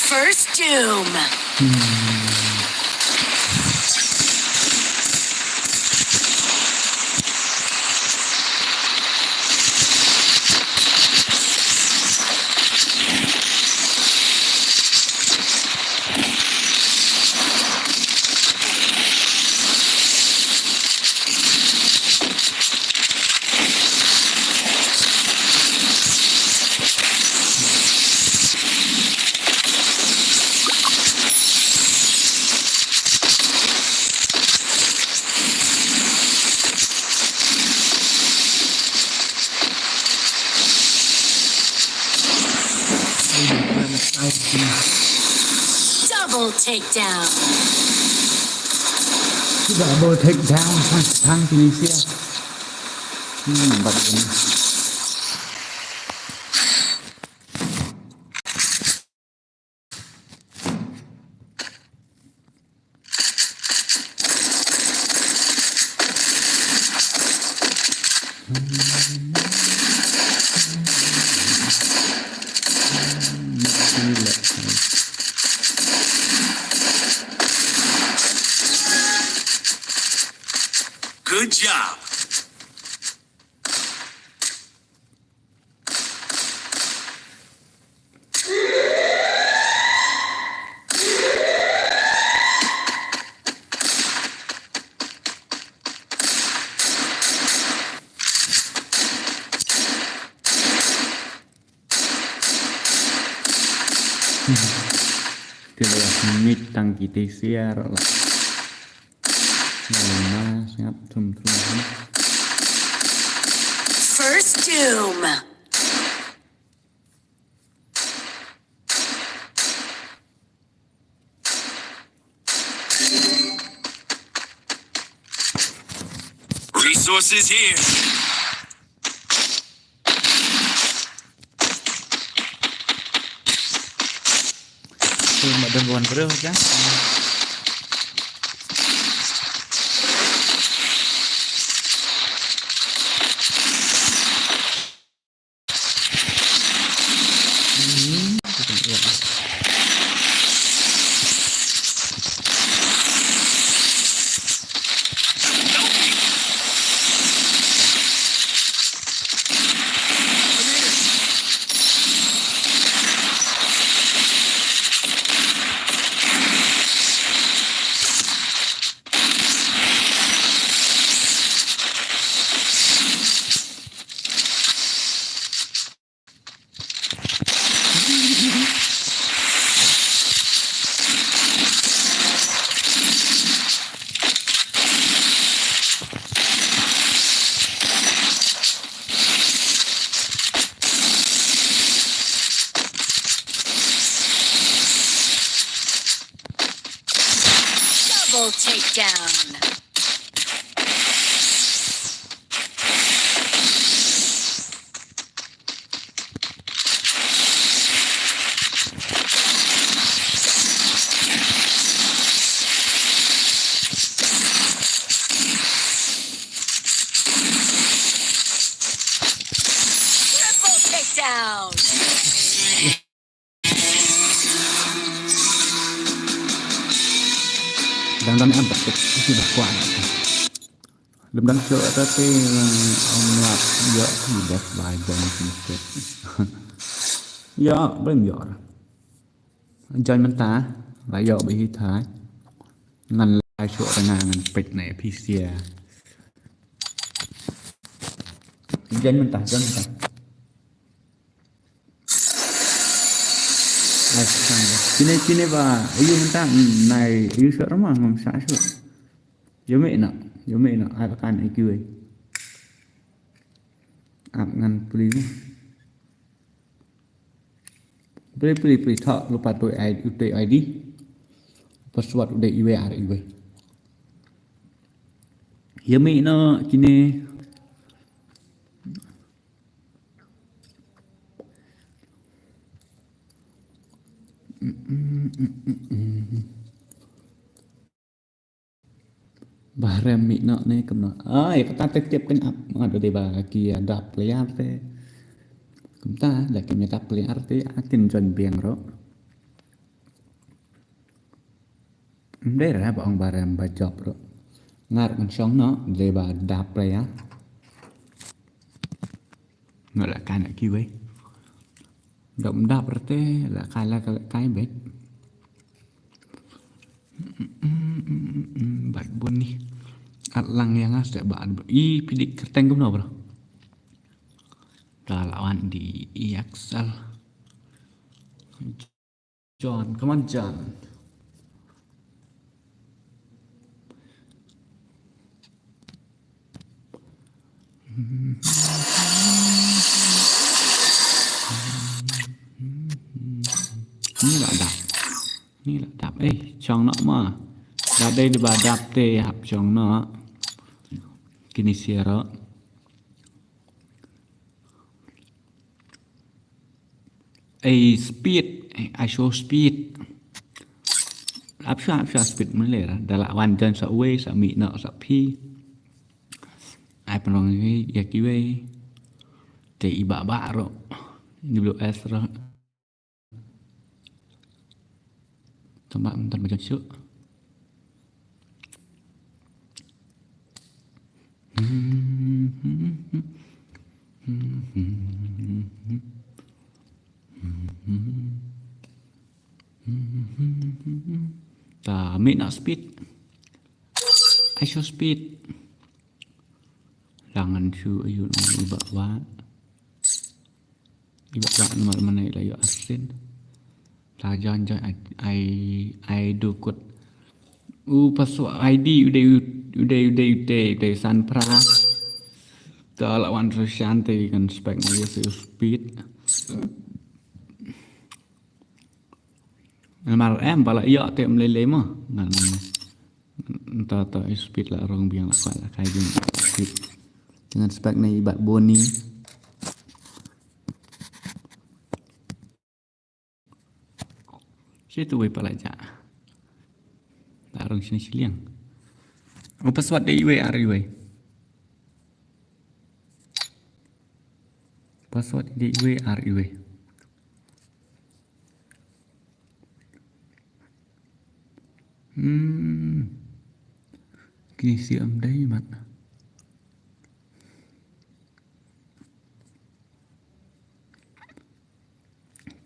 First Doom. Double takedown. Double takedown. Tang, tang, Tunisia. Hmm, bat ini. Good job. Te la mit tang ki te siar la. First Doom. Resources here. Ui, ma don wan breu ja. Double takedown. Triple takedown. Dang dang em tak tu, isi dah kuat. Lem dang sio ata te, eh, om lap yo ki best buy bong ki set. Yo, bem yo. Join mynta, la yo be hi thai. Ngan la sio ta ngan pek ne pisia. Join mynta, join mynta. Kine, kine ba, ayu mynta, mm, nai, ayu shuh rama, ngam sah shuh. Yo me ina, yo me ina, ai kan ai kiwei. Ap ngan puli mo. Puli, puli, puli, tha, lupa tu ai, tu I D. Password u dei iwei ar iwei. Yummy no kine. Ba rem mih noh ne kumno. Ai, kata te tip kan ap. Aduh, dei ba ki ïa dap player te. Kumta, da ki ïa dap player te, a kin join biang ruh. Ym dei re ba ong ba rem ba jop ruh. Ngar kan shong noh, dei ba dap player. Nga la kai na kiwei. Dap dap rete, la kai la kai beit. Bad bun ni. At lang ïa nga sdang ba i phi dik kyrteng kumno, bro. Ta la wan di i Axel. John, come on, John. Ni la dap. Ni la dap. Eh, shong noh ma. Da dei ba dap te hap shong noh. Kine sha ruh. Ei, speed, ei, ai show speed. Ap sha, ap sha speed mlera. Da la wan jan sa uwei, sa mih noh sa phi. Ai pynrong ïa kiwei. Te i Bah Bah ruh. W S ruh. Tama mynta ba jot shuh. Ta mih noh speed. Ai show speed. Langan shu ayu i Bah Bah. I Bah Bah namar mana i la ïoh asin. Ta jan jan ai, ai, ai dukut. U password I D u dei u, u dei, u dei u te, u te san phra. Ta la wan shu shan te kan spek na ïa speed. Namar em ba la ïoh te ym lei lei mo. Ngan ta ta i speed la rong biang la kwah la kai biang speed. Te ngan spek na i Bah Boni. Shi tu wei pala ja. La rong shini shiliang. U password dei iwei ar iwei. Password dei iwei ar iwei. Hmm. Ki siam dei mat.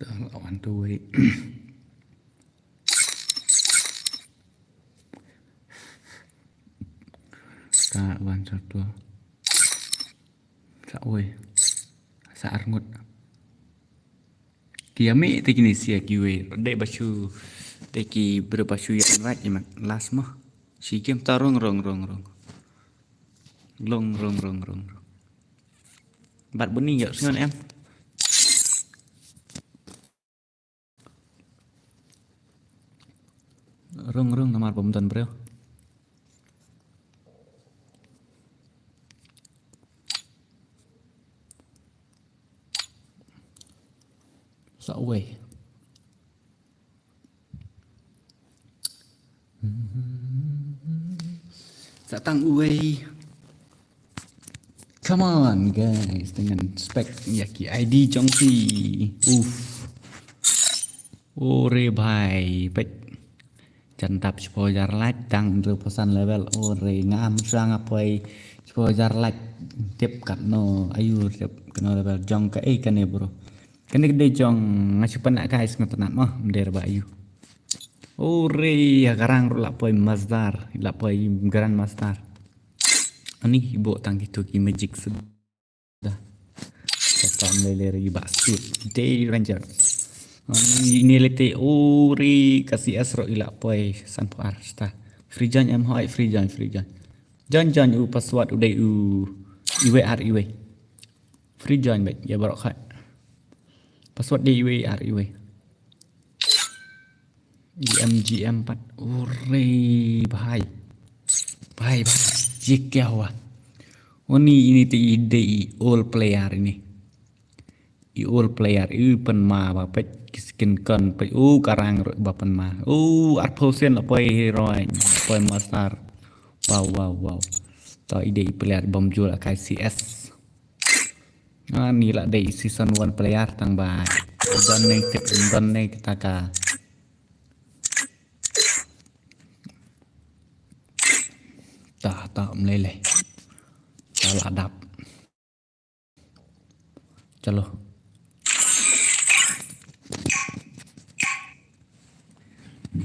Dah lawan tu wei. Ka wan satu. Sa wei. Sa arngut. Ki ame te kini sia kiwei. Dei ba shu. Te ki bere ba shu ïa rat imat. Last mah. Shi game ta rong rong rong rong. Long rong rong rong rong. Bad buni ïa sngon em. Rung rung namar pom don breu. Sa uwei. Sa tang uwei. Come on guys, dengan spek ïa ki I D jong ki. Uff. Ore bhai, peit. Jan tap shiphew hajar lait, tang hynriewphew san level. Ore ngam shuwa nga poi shiphew hajar lait. Tip katno, ayu tip katno level jong ka ei kane bro. Kane ka dei jong nga shu pynah guys nga tnat mo, ym dei ba ayu. Ore ha ka rang ruh la poi master, la poi grandmaster. Ani ibu tang kitu ki magic sed. Dah. Kata melele ri ba speed. Day Ranger. Ani ini lete ori ka C S ro ila poi san pho ar sta. Free join em hoi, free join, free join. Join, join u password u dei u iwe ar iwe. Free join bet ya barok khai. Password dei iwe ar iwe. G M G M pat. Ore bhai. Bhai bhai. ये क्या हुआ? Oni ini te i dei i all player ini. I all player i pynma ba peit ki skin kon peit u karang ruh ba pynma. U arphew sen la poi hero, la poi master. Wow, wow, wow. To i dei i player bom jul akai C S. Ani la dei season one player tang ba. Don ne tip don ne kita ka. Tah, tah, mlele. Salah dap. Chalo.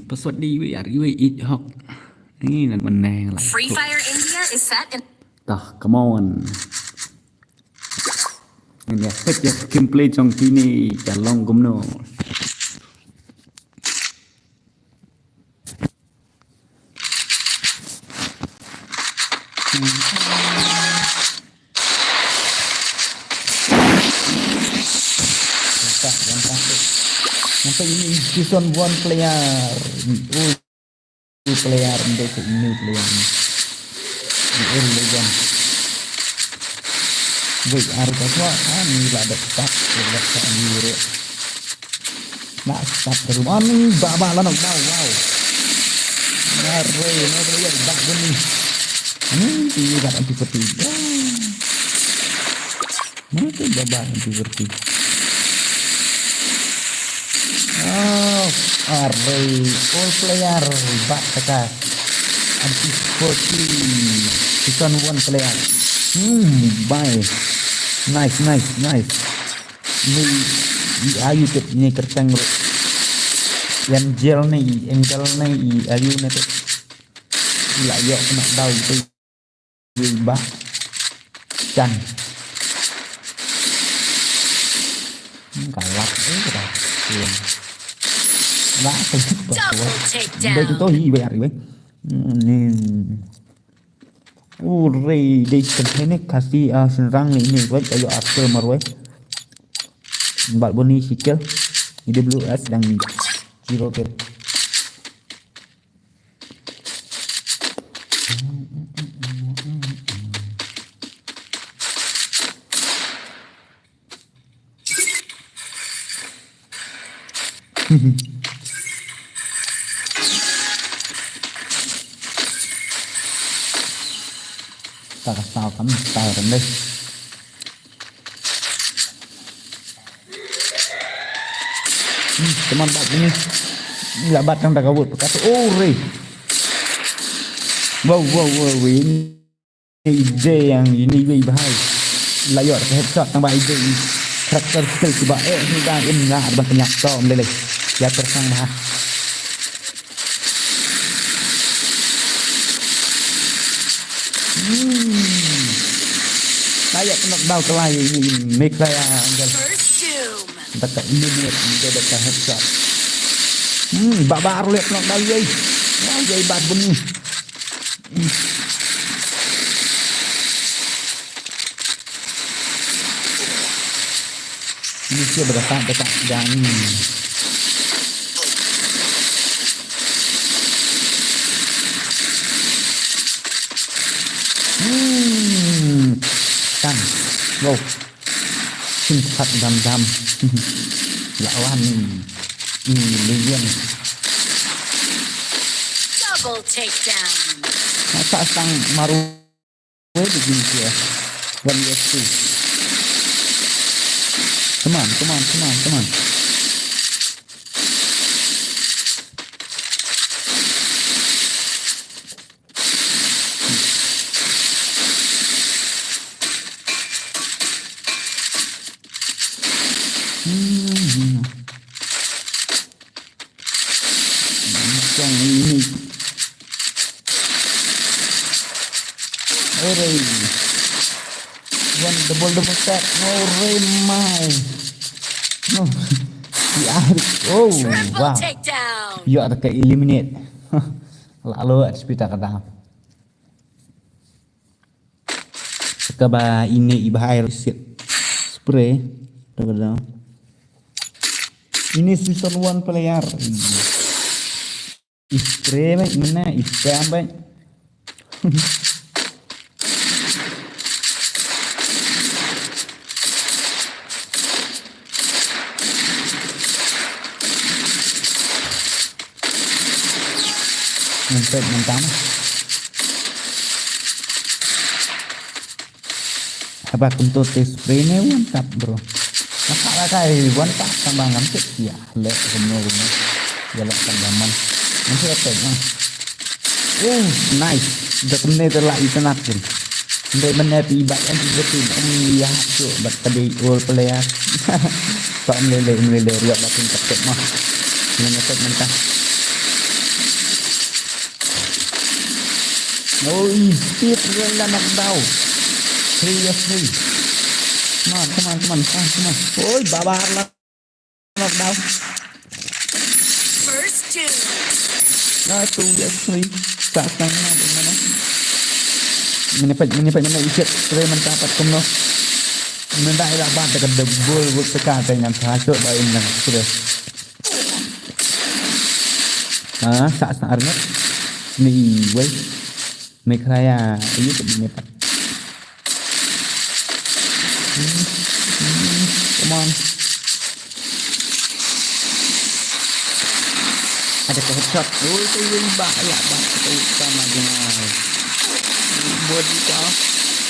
Password di iwe ar iwe it hok. Ni nan meneng lah. Free Fire India is set in. Tah, come on. Ini ya, pet ya, gameplay jong kini, ka long kumno. Nampak, nampak tu. Nampak ini season one player. Oh, player, ini tu ini player ni. Ini legend. Wei, hari ka suat, ah, ni lah dak tak, dak tak ni re. Nak start terus. Ani, baba lah nak dah, wow. Nare, nare, ya, bak bunyi. Ani, tinggi kat anti peti. Mana tu baba anti peti? Oh, are, all player, bak taka. Anti peti. Season one player. Hmm, bye. Nice, nice, nice. Ni, i ayu tip ni kerteng ruh. Angel ni, angel ni, i ayu ni tip. I la yok kena dau gitu. I bah. Chan. Hmm, kalah, eh, kalah. Iya. Lah, kena bah. Double takedown. Dia tu, hi, bayar, hi, bayar. Hmm, ni. Ure, dei kan hene kasi, ah, senrang ni, ni, wei, ayo, Arthur marwei. Bat buni sikil. Ini belum as dan zero kill. Ta ka style kam style kam dei. Hmm, teman bat ni. Ni lah bat tang ta ka wut pekat. Oh, re. Wow, wow, wow, wow. Ide yang ini wei bahai. Layot headshot tang ba ide. Karakter skill kiba eh ni dang im na ban penyap to meleleh. Ya tersang bah. Hmm. Layot knock down kelai ini Meghalaya Angel. First doom. Dekat ini dia dekat headshot. Hmm, baba rulet knock down yai. Wah, yai bat bunyi. Ini siya bagatak-gatak dang. Hmm. Kan. Wow. Sim sat dam dam. Lawan ni. Ni lian. Double takedown. Masa sang maru. Where did you hear? One U S P. Come on, come on, come on, come on. Hmm. Sang ini. Ore. One double double tap. Ore mai. No. Ya. Oh, triple wow. Takedown. Ya, ada ke eliminate. Lalu H P tak ada. Kaba ini i bahai reset spray. Ini season one player. I spray baik mana? I spam baik. Ngan peit mynta ma. Haba kumto te spray ne one tap, bro. Naka la kai one tap tang ba ngam tip ïa. Leh kumno kumno. Ïa leh tang ba man. Ngan peit ma. Oh, nice. Da kumne te la itynnat kin. Ndai mynne phi ba em phi ba phi ba em ïa shu ba ka dei all player. Ba em lele em lele ria ba phin ka tip ma. Ngan ïa tip mynta. Oi, speed ria la knockdown. Three yes three. Come on, come on, come on, come on, come on. Oi, babar la knockdown. First two. Na two yes three. Sa sa na na na. Mini pet mini pet mini isit three mynta pat kumno. Mynta ila ba ta ka double buat ta ka ta ngan sa shu ba in ngan shu. Ha, sa sa arngut. Ni wei. Meghalaya, ayu tu ni pat. Hmm, hmm, come on. Ada ka headshot. Oi, tu wei ba, ya ba, tu sama dengan. Body ka.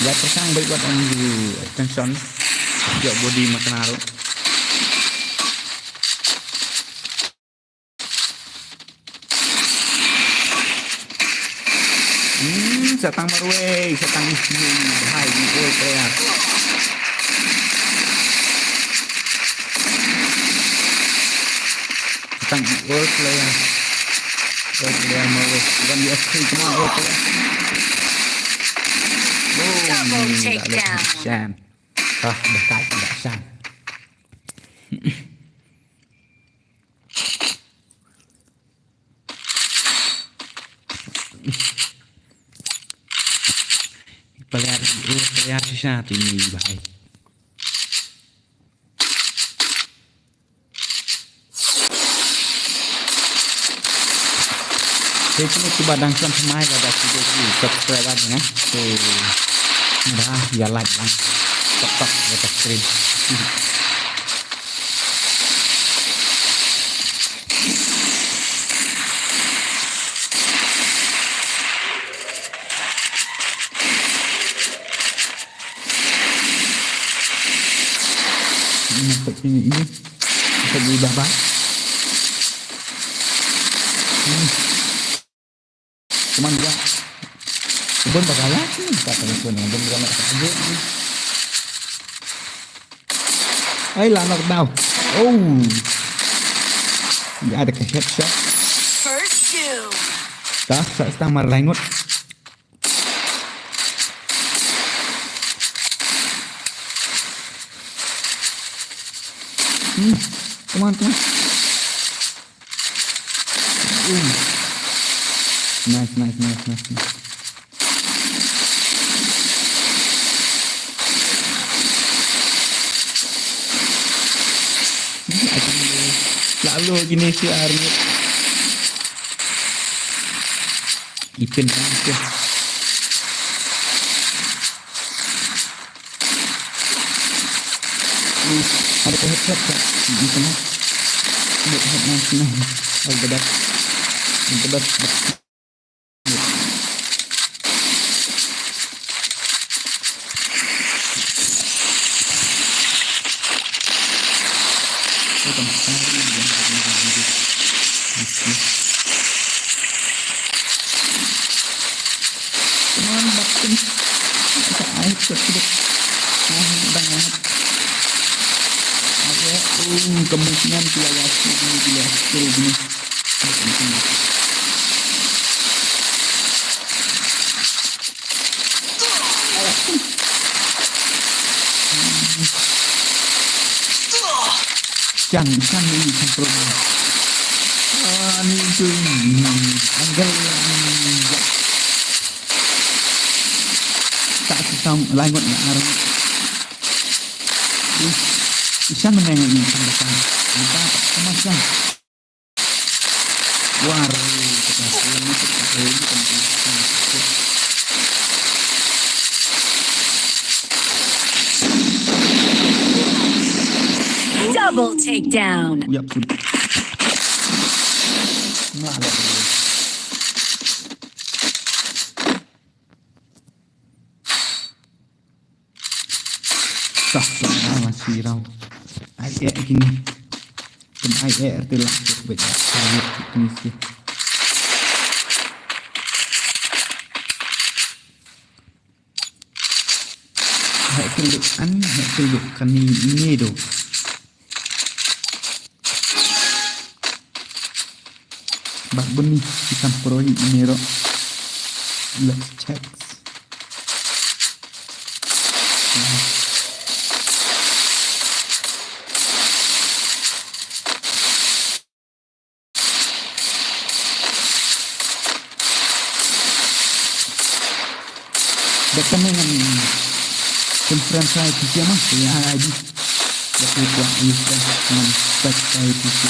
Ya tersang baik buat M U. Attention. Ya body makan haru. Hmm, sa tang marwei, sa tang isi bahai di all player. Sa tang di all player. All player marwei. Bukan di S K, come on, all player. Oh, double takedown. Shan. Ah, dah tak, dah shan. Player, oh, player shisha tu ni bahai. Te kini kiba dang san semai ba da video ki subscribe aja ya. Te mudah ya like lang. Tok tok ya subscribe. Ini, ini, ini. Ini. Cuman dia. Kebun bakala sih, tak tahu pun. Kebun bakala tak tahu. Ai, la knockdown. Oh. Dia ada ke headshot. First kill. Dah, sa setang mar laingut. Hmm. Come on, come on. Ooh. Nice, nice, nice, nice, nice. Lalu gini si Armit. Ipin kan ipin. Ada ka headshot ka. Di tengah. Ada ka head nice, nice. All the best. All the best. Come on, Baptin. Sa ai, sa ai. Ah, bang. Ayo, um, kemungkinan dia ya, ini dia, ini. Chang, chang ni, chang pro. Ah, ni tu, ni. Angle, ni. Tak, tak, lain kot nak arang. Ih, isan mana yang ini, chang datang. Minta, tak, sama, chang. War. Double takedown. Yap, sudah. Malah. Tah, tah, masih rau. Ai eh kini. Kum ai eh arti lah. Baik, baik, kini sih. Hai kul duk an, hai kul duk kani ini do. Bak buni kita pro ini ro. Let's check. Bad kane ngan conference ai phi ma ya ai di. Bad ïa kwah ïa friend ngan bad ai phi.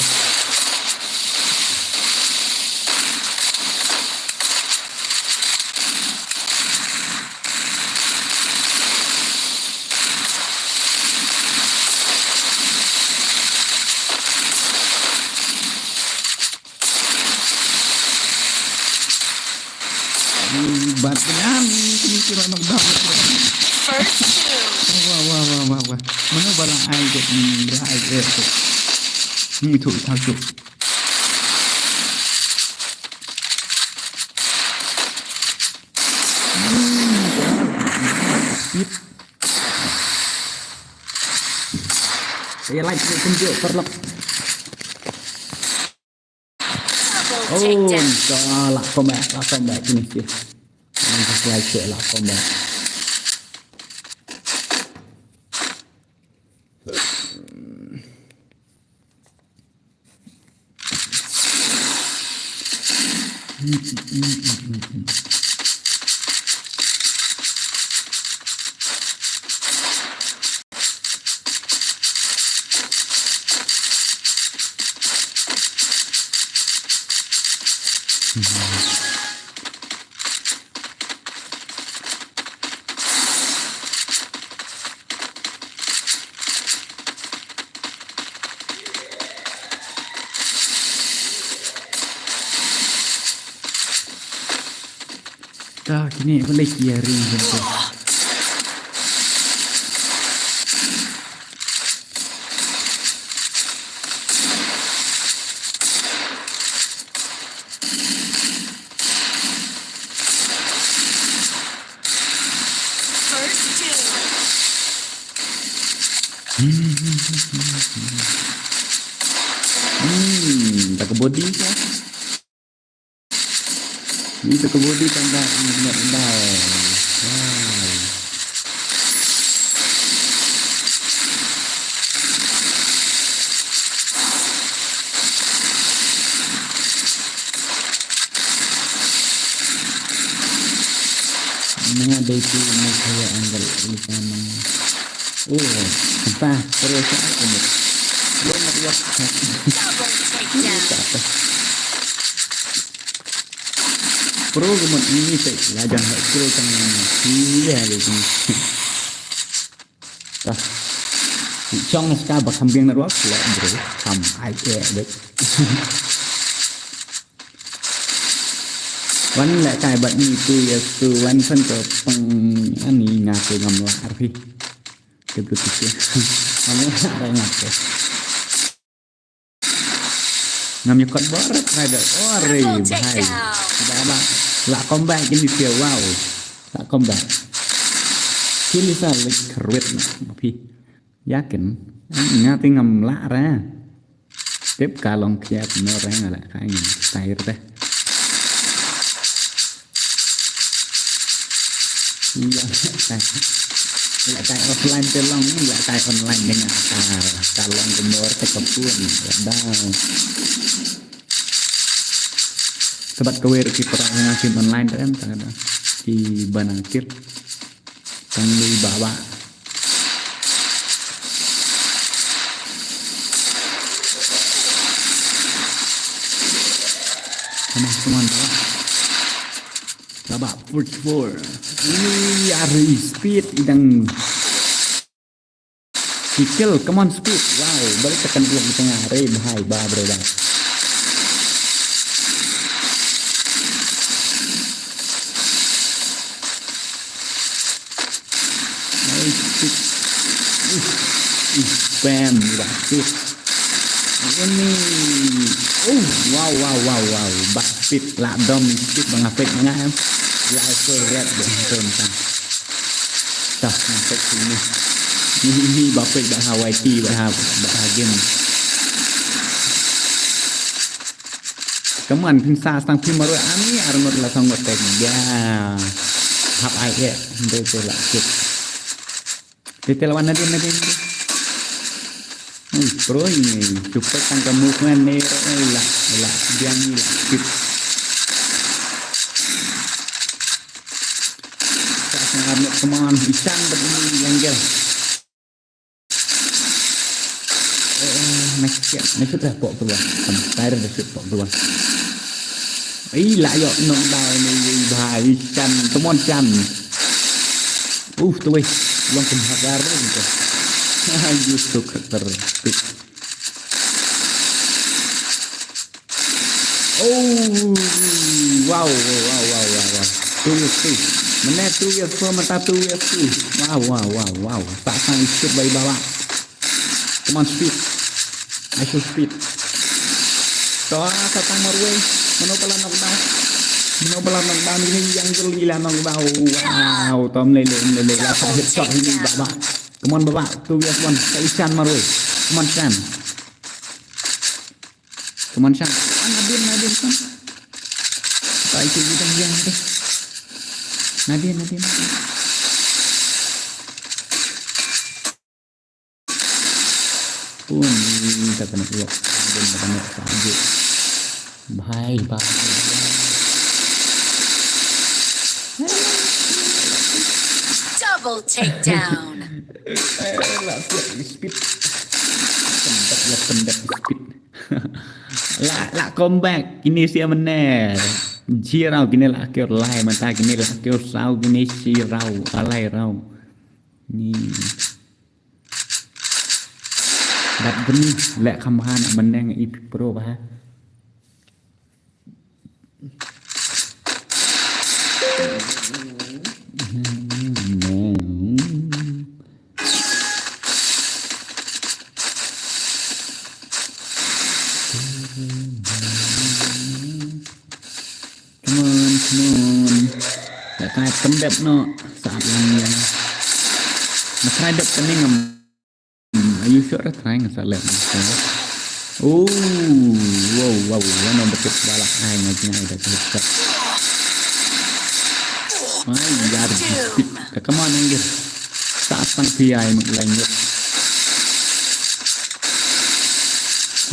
Bat ngan kini kira nak dah. First two. Wah wah wah wah wah. Mana barang ai ke ni ai ke. Ni tu tak tu. Speed. Saya like tu tunjuk perlok. Oh, insya Allah, combat, lah combat ini sih. Ini sesuai cek lah combat. Ta kine ba lek ïa ring jong ka. First two. Hmm, tak body ka. Ni tak body tambah ni nak tambah. Wow. Nga dei tu mo kaya angle ni ka mang. Oh, entah terus aku ni. Dia nak buat. Double takedown. Pro ka mut ini te la jan ha skill tang sila le ni. Ta. Chong ska ba kham biang na ruak la bro. Kham ai e de. Wan leh kai bad ni tu ya tu wan san ka pang ani nga tu ngam lah arhi. Ke tu tu. Ngam lah arhi nga tu. Ngam ïa kot bor kai da ore bhai. Da ba la combat kini sia wow. La combat. Kini sa lik kruit na ma phi. Yakin nga ti ngam la ra. Tip ka long khiat no ra nga la kai ngam tai ra. Ïa, lehkai offline te long, lehkai online te nga ka, ka long ka mor te ka pun, lada. Sabat ka wer ki para nga kim online te em, tang da. Ki bana kir. Tang lui baba. Come on, come on, baba. Baba, forty-four. Ui, ari speed idang. Kill, come on, speed. Wow, balik tekan uang di tengah. Re, bahai, ba, bro, ba. Nice pick. Uh, Bam, ba speed. Ini. Oh, wow, wow, wow, wow. Ba speed, la dom speed ba nga peit nga em. La favorite ba peit kan. Tah, nga peit sini. Ini, ini ba peit ba ha Y T, ba ha, ba ha game. Kaman phin sa stang phi marwei ani arngot la sangot tek ya. Hap ai e. Ndo to la kit. Te te lawan nadien nadien. Ui, pro ini. Cukup tang ka movement ni la la biang ni la kit. Sa sang arngot kaman isan bad ini yang gel. Next shot, next shot dah pok keluar. Tayar dah shoot pok keluar. Ih, lah yok knockdown ni, bhai. Chan, come on, Chan. Uf, tu weh. Long kum hakar tu. Haha, you so karakter. Oh, wow, wow, wow, wow, wow, wow. Two vs two. Mynne two vs four, mynta two vs two. Wow, wow, wow, wow. Sa sang speed bai baba. Come on, speed. I should speed. To, sa tang marwei. Mano pala knockdown. Mano pala knockdown ini yang geli la knockdown. Wow, tom lele, lele la sa headshot ini baba. Come on baba, two vs one. Sa isan marwei. Come on, Chan. Come on, Chan. Ah, nadien, nadien, Chan. Ba itu kita yang deh. Nadien, nadien, nadien. Pun, tak kena uap. Nadien, tak kena uap. Bye, bye. Double takedown. Eh, lah, siap, speed. Pendek, lah, pendek, speed. La, la comeback. Kine sia mynne. Zero, kine la kiew lai mynta, kine la kiew saw, kine zero. Alai raw. Ni. Dat bni, leh kham ha na mynne i pro ba. Come on, come on. Dah kai pendep no. Saat yang yang. Nak kai dep kening am. Are you sure trying sa lem? Oh, wow, wow, wow, no, betul bala ai na jing ai da kita. Ai yar, da kaman anggir. Sa sang pi ai nuk lain yuk.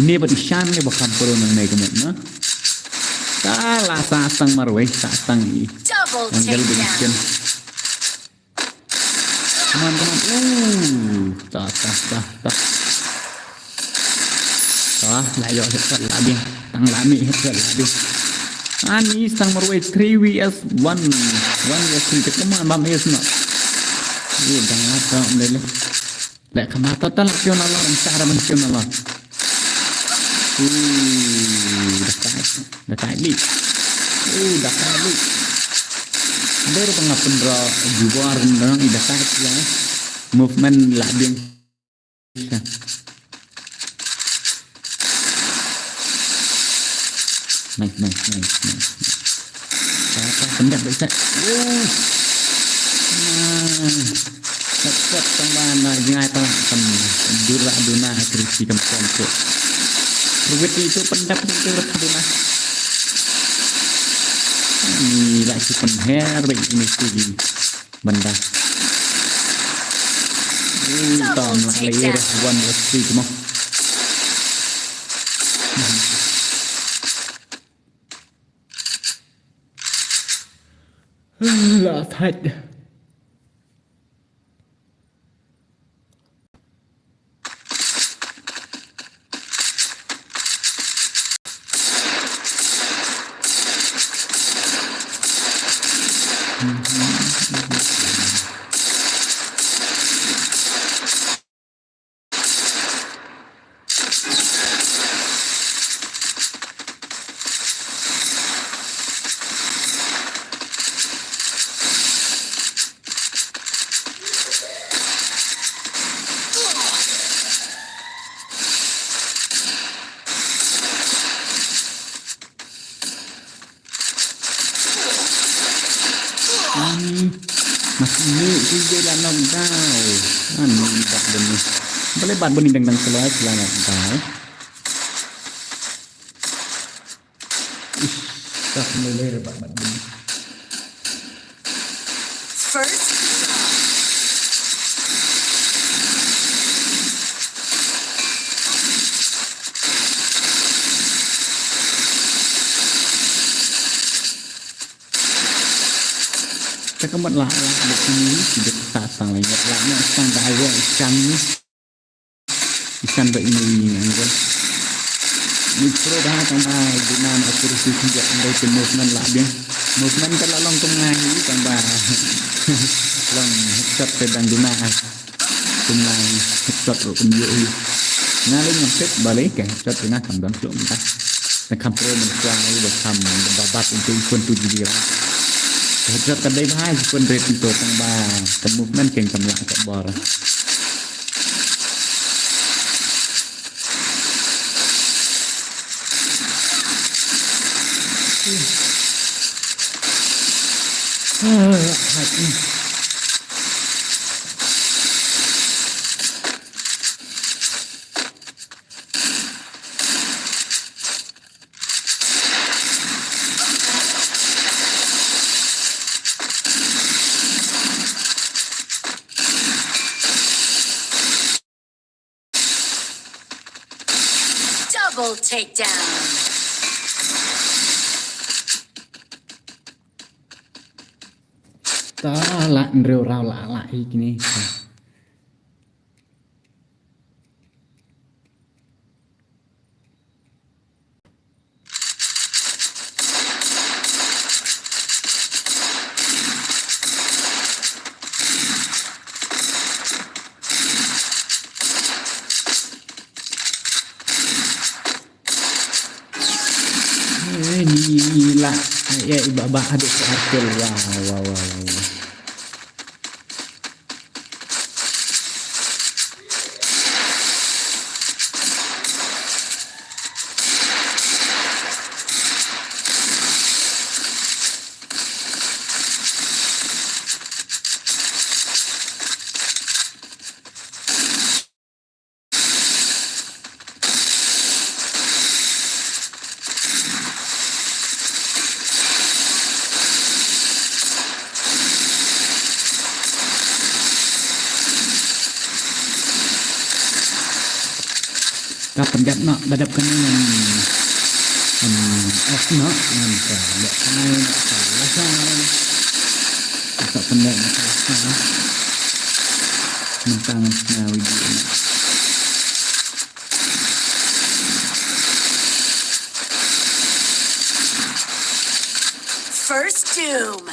Ini bat isan le bakam puro nang nai kemut na. Sa la sa sang marwei, sa sang i. Double anggir takedown. Bikin. Come on, come on. Uh, tah, tah, tah, tah. Tah, la ïoh headshot la biang. Tang la mih headshot la biang. Ani stang marwei three V S one. One V S three. Come on, bam ace noh. Uh, dang ata mlele. Leh kamata ta la kyo na la, ensar ban kyo na la. Uh, da kai, da kai li. Uh, da kai li. Dur ba nga pynra juar nang i da kai la. Movement la biang. Nice, nice, nice, nice, nice. Apa, pendek, bisa. Uh. Nah. Set, set, tang ba na jngai ta kan. Dura, duna, krispy kam kom tu. Ruwit itu pendek itu duna. Ni lah si penher baik ini sih. Benda. Uh, tam lah layer one S P tu mah. Lah tight. Ni, si je la knockdown. Ani bat bani. Balei bat bani dang dang selai, selai knockdown. Ish, tak melele bat bat bani. First. Cakap mat lah, lah, dekat sini, tidak tak sang lagi, lah, nak sang dah ada, sang ni. Isan ba ini, ni, ni, ni. Ni pro dah, tang ba, guna nak kursi sejak dari tu movement lah, dia. Movement kan lah long tu ngai, tang ba. Long headshot tu dang guna. Kumne headshot ruh kumjuh hi. Nga lei ngam tip balei ka headshot te nga kam don shuh mynta. Nga kham pro mynta ba kham ba bat into i phone two G B RAM. Headshot ka dei bha i phone red into tang ba ka movement keng kam lah ka bor. Double takedown. Ta la nreu rau la la i kini. Eh, ni lah. Ai, ai, ba, ba, aduh, ke arkel. Wah, wah, wah, wah, wah. Ka pyndep noh, da dep kane ngan, ngan off noh, ngan sa leh kai noh, sa leh kai. Sa pyndep noh, sa leh kai. Mynta ngan sngewbha video noh. First Doom.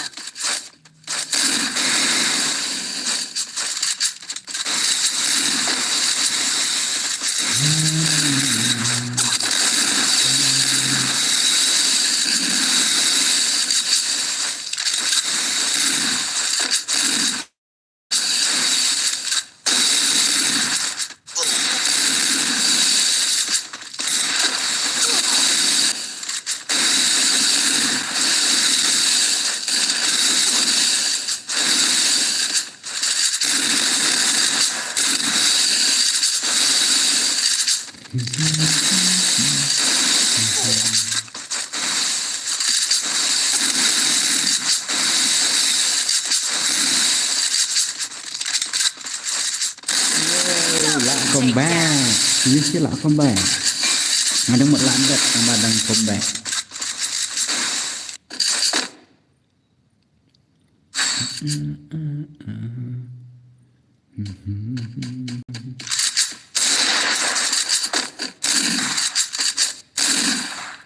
Lah comeback. Ni si lah comeback. Nga dang mut lah dep, tang ba dang comeback.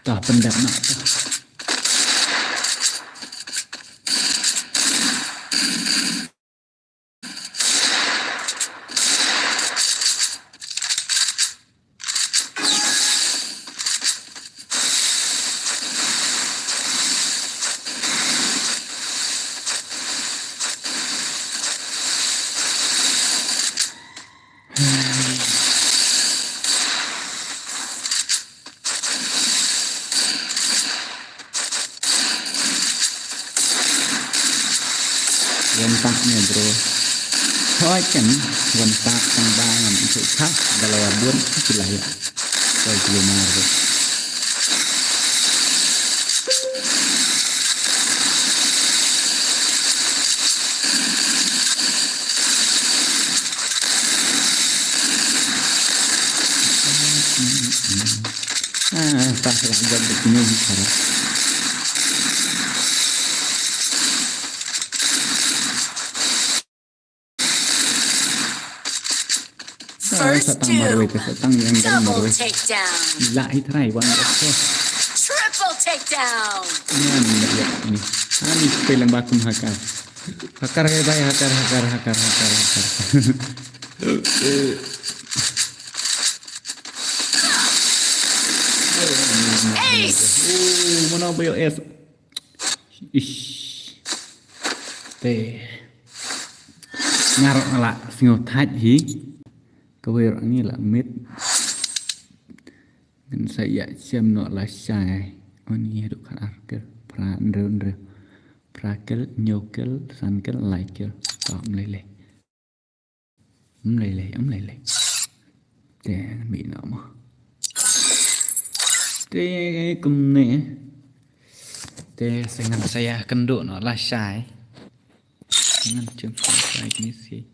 Ta pyndep noh ta. Ïa mynta ne, Hoi kan, wan tak tang ba ngam ito ka, da la ya bun, ki la ya. Koi ki la mar. Ah, ta la jam de kini ni kara. First doom. Double takedown. La i trai wan ko. Triple takedown. Ngan ya ni. Ani pelang bakum hakar. Hakar ya bai hakar hakar hakar hakar hakar. Ace. Oh, mana ba yo es. Ish. Te. Ngarok la sngew thait hi. Kawei rok ni la mit. Ngan sa ïa shem noh la shai. Oni ïa duk khat ar kel. Phra nrew nrew. Phra kel, nyo kel, san kel, lai kel. Ka mlei lei. Mlei lei, mlei lei. Te mi no mo. Te kumne. Te sa ngan sa ïa kynduh noh la shai. Ngan chim sa shai kini si.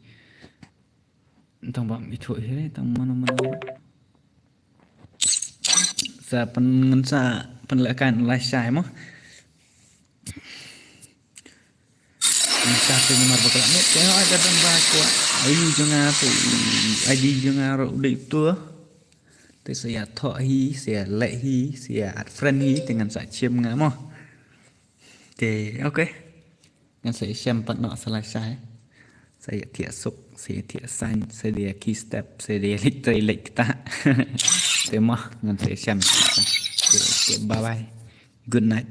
Tang ba mi thuh hi tang mano mano. Sa pyn ngan sa pynlehkai noh la shai mo. Ngan sa te namar ba ka la miet te hoi ka dang ba kwah. Ai jong nga te, ai di jong nga ruh u dei tu. Te sa ïa thoh hi, sa ïa leh hi, sa ïa add friend hi, te ngan sa chim nga mo. Te, okay. Ngan sa ïa shem pat noh sa la shai. Sa ïa thiah suk, sa ïa thiah sain, sa ïa key step, sa ïa leit trei leit kta. Te mo, ngan sa ïa shem. Te, te, bye bye. Good night.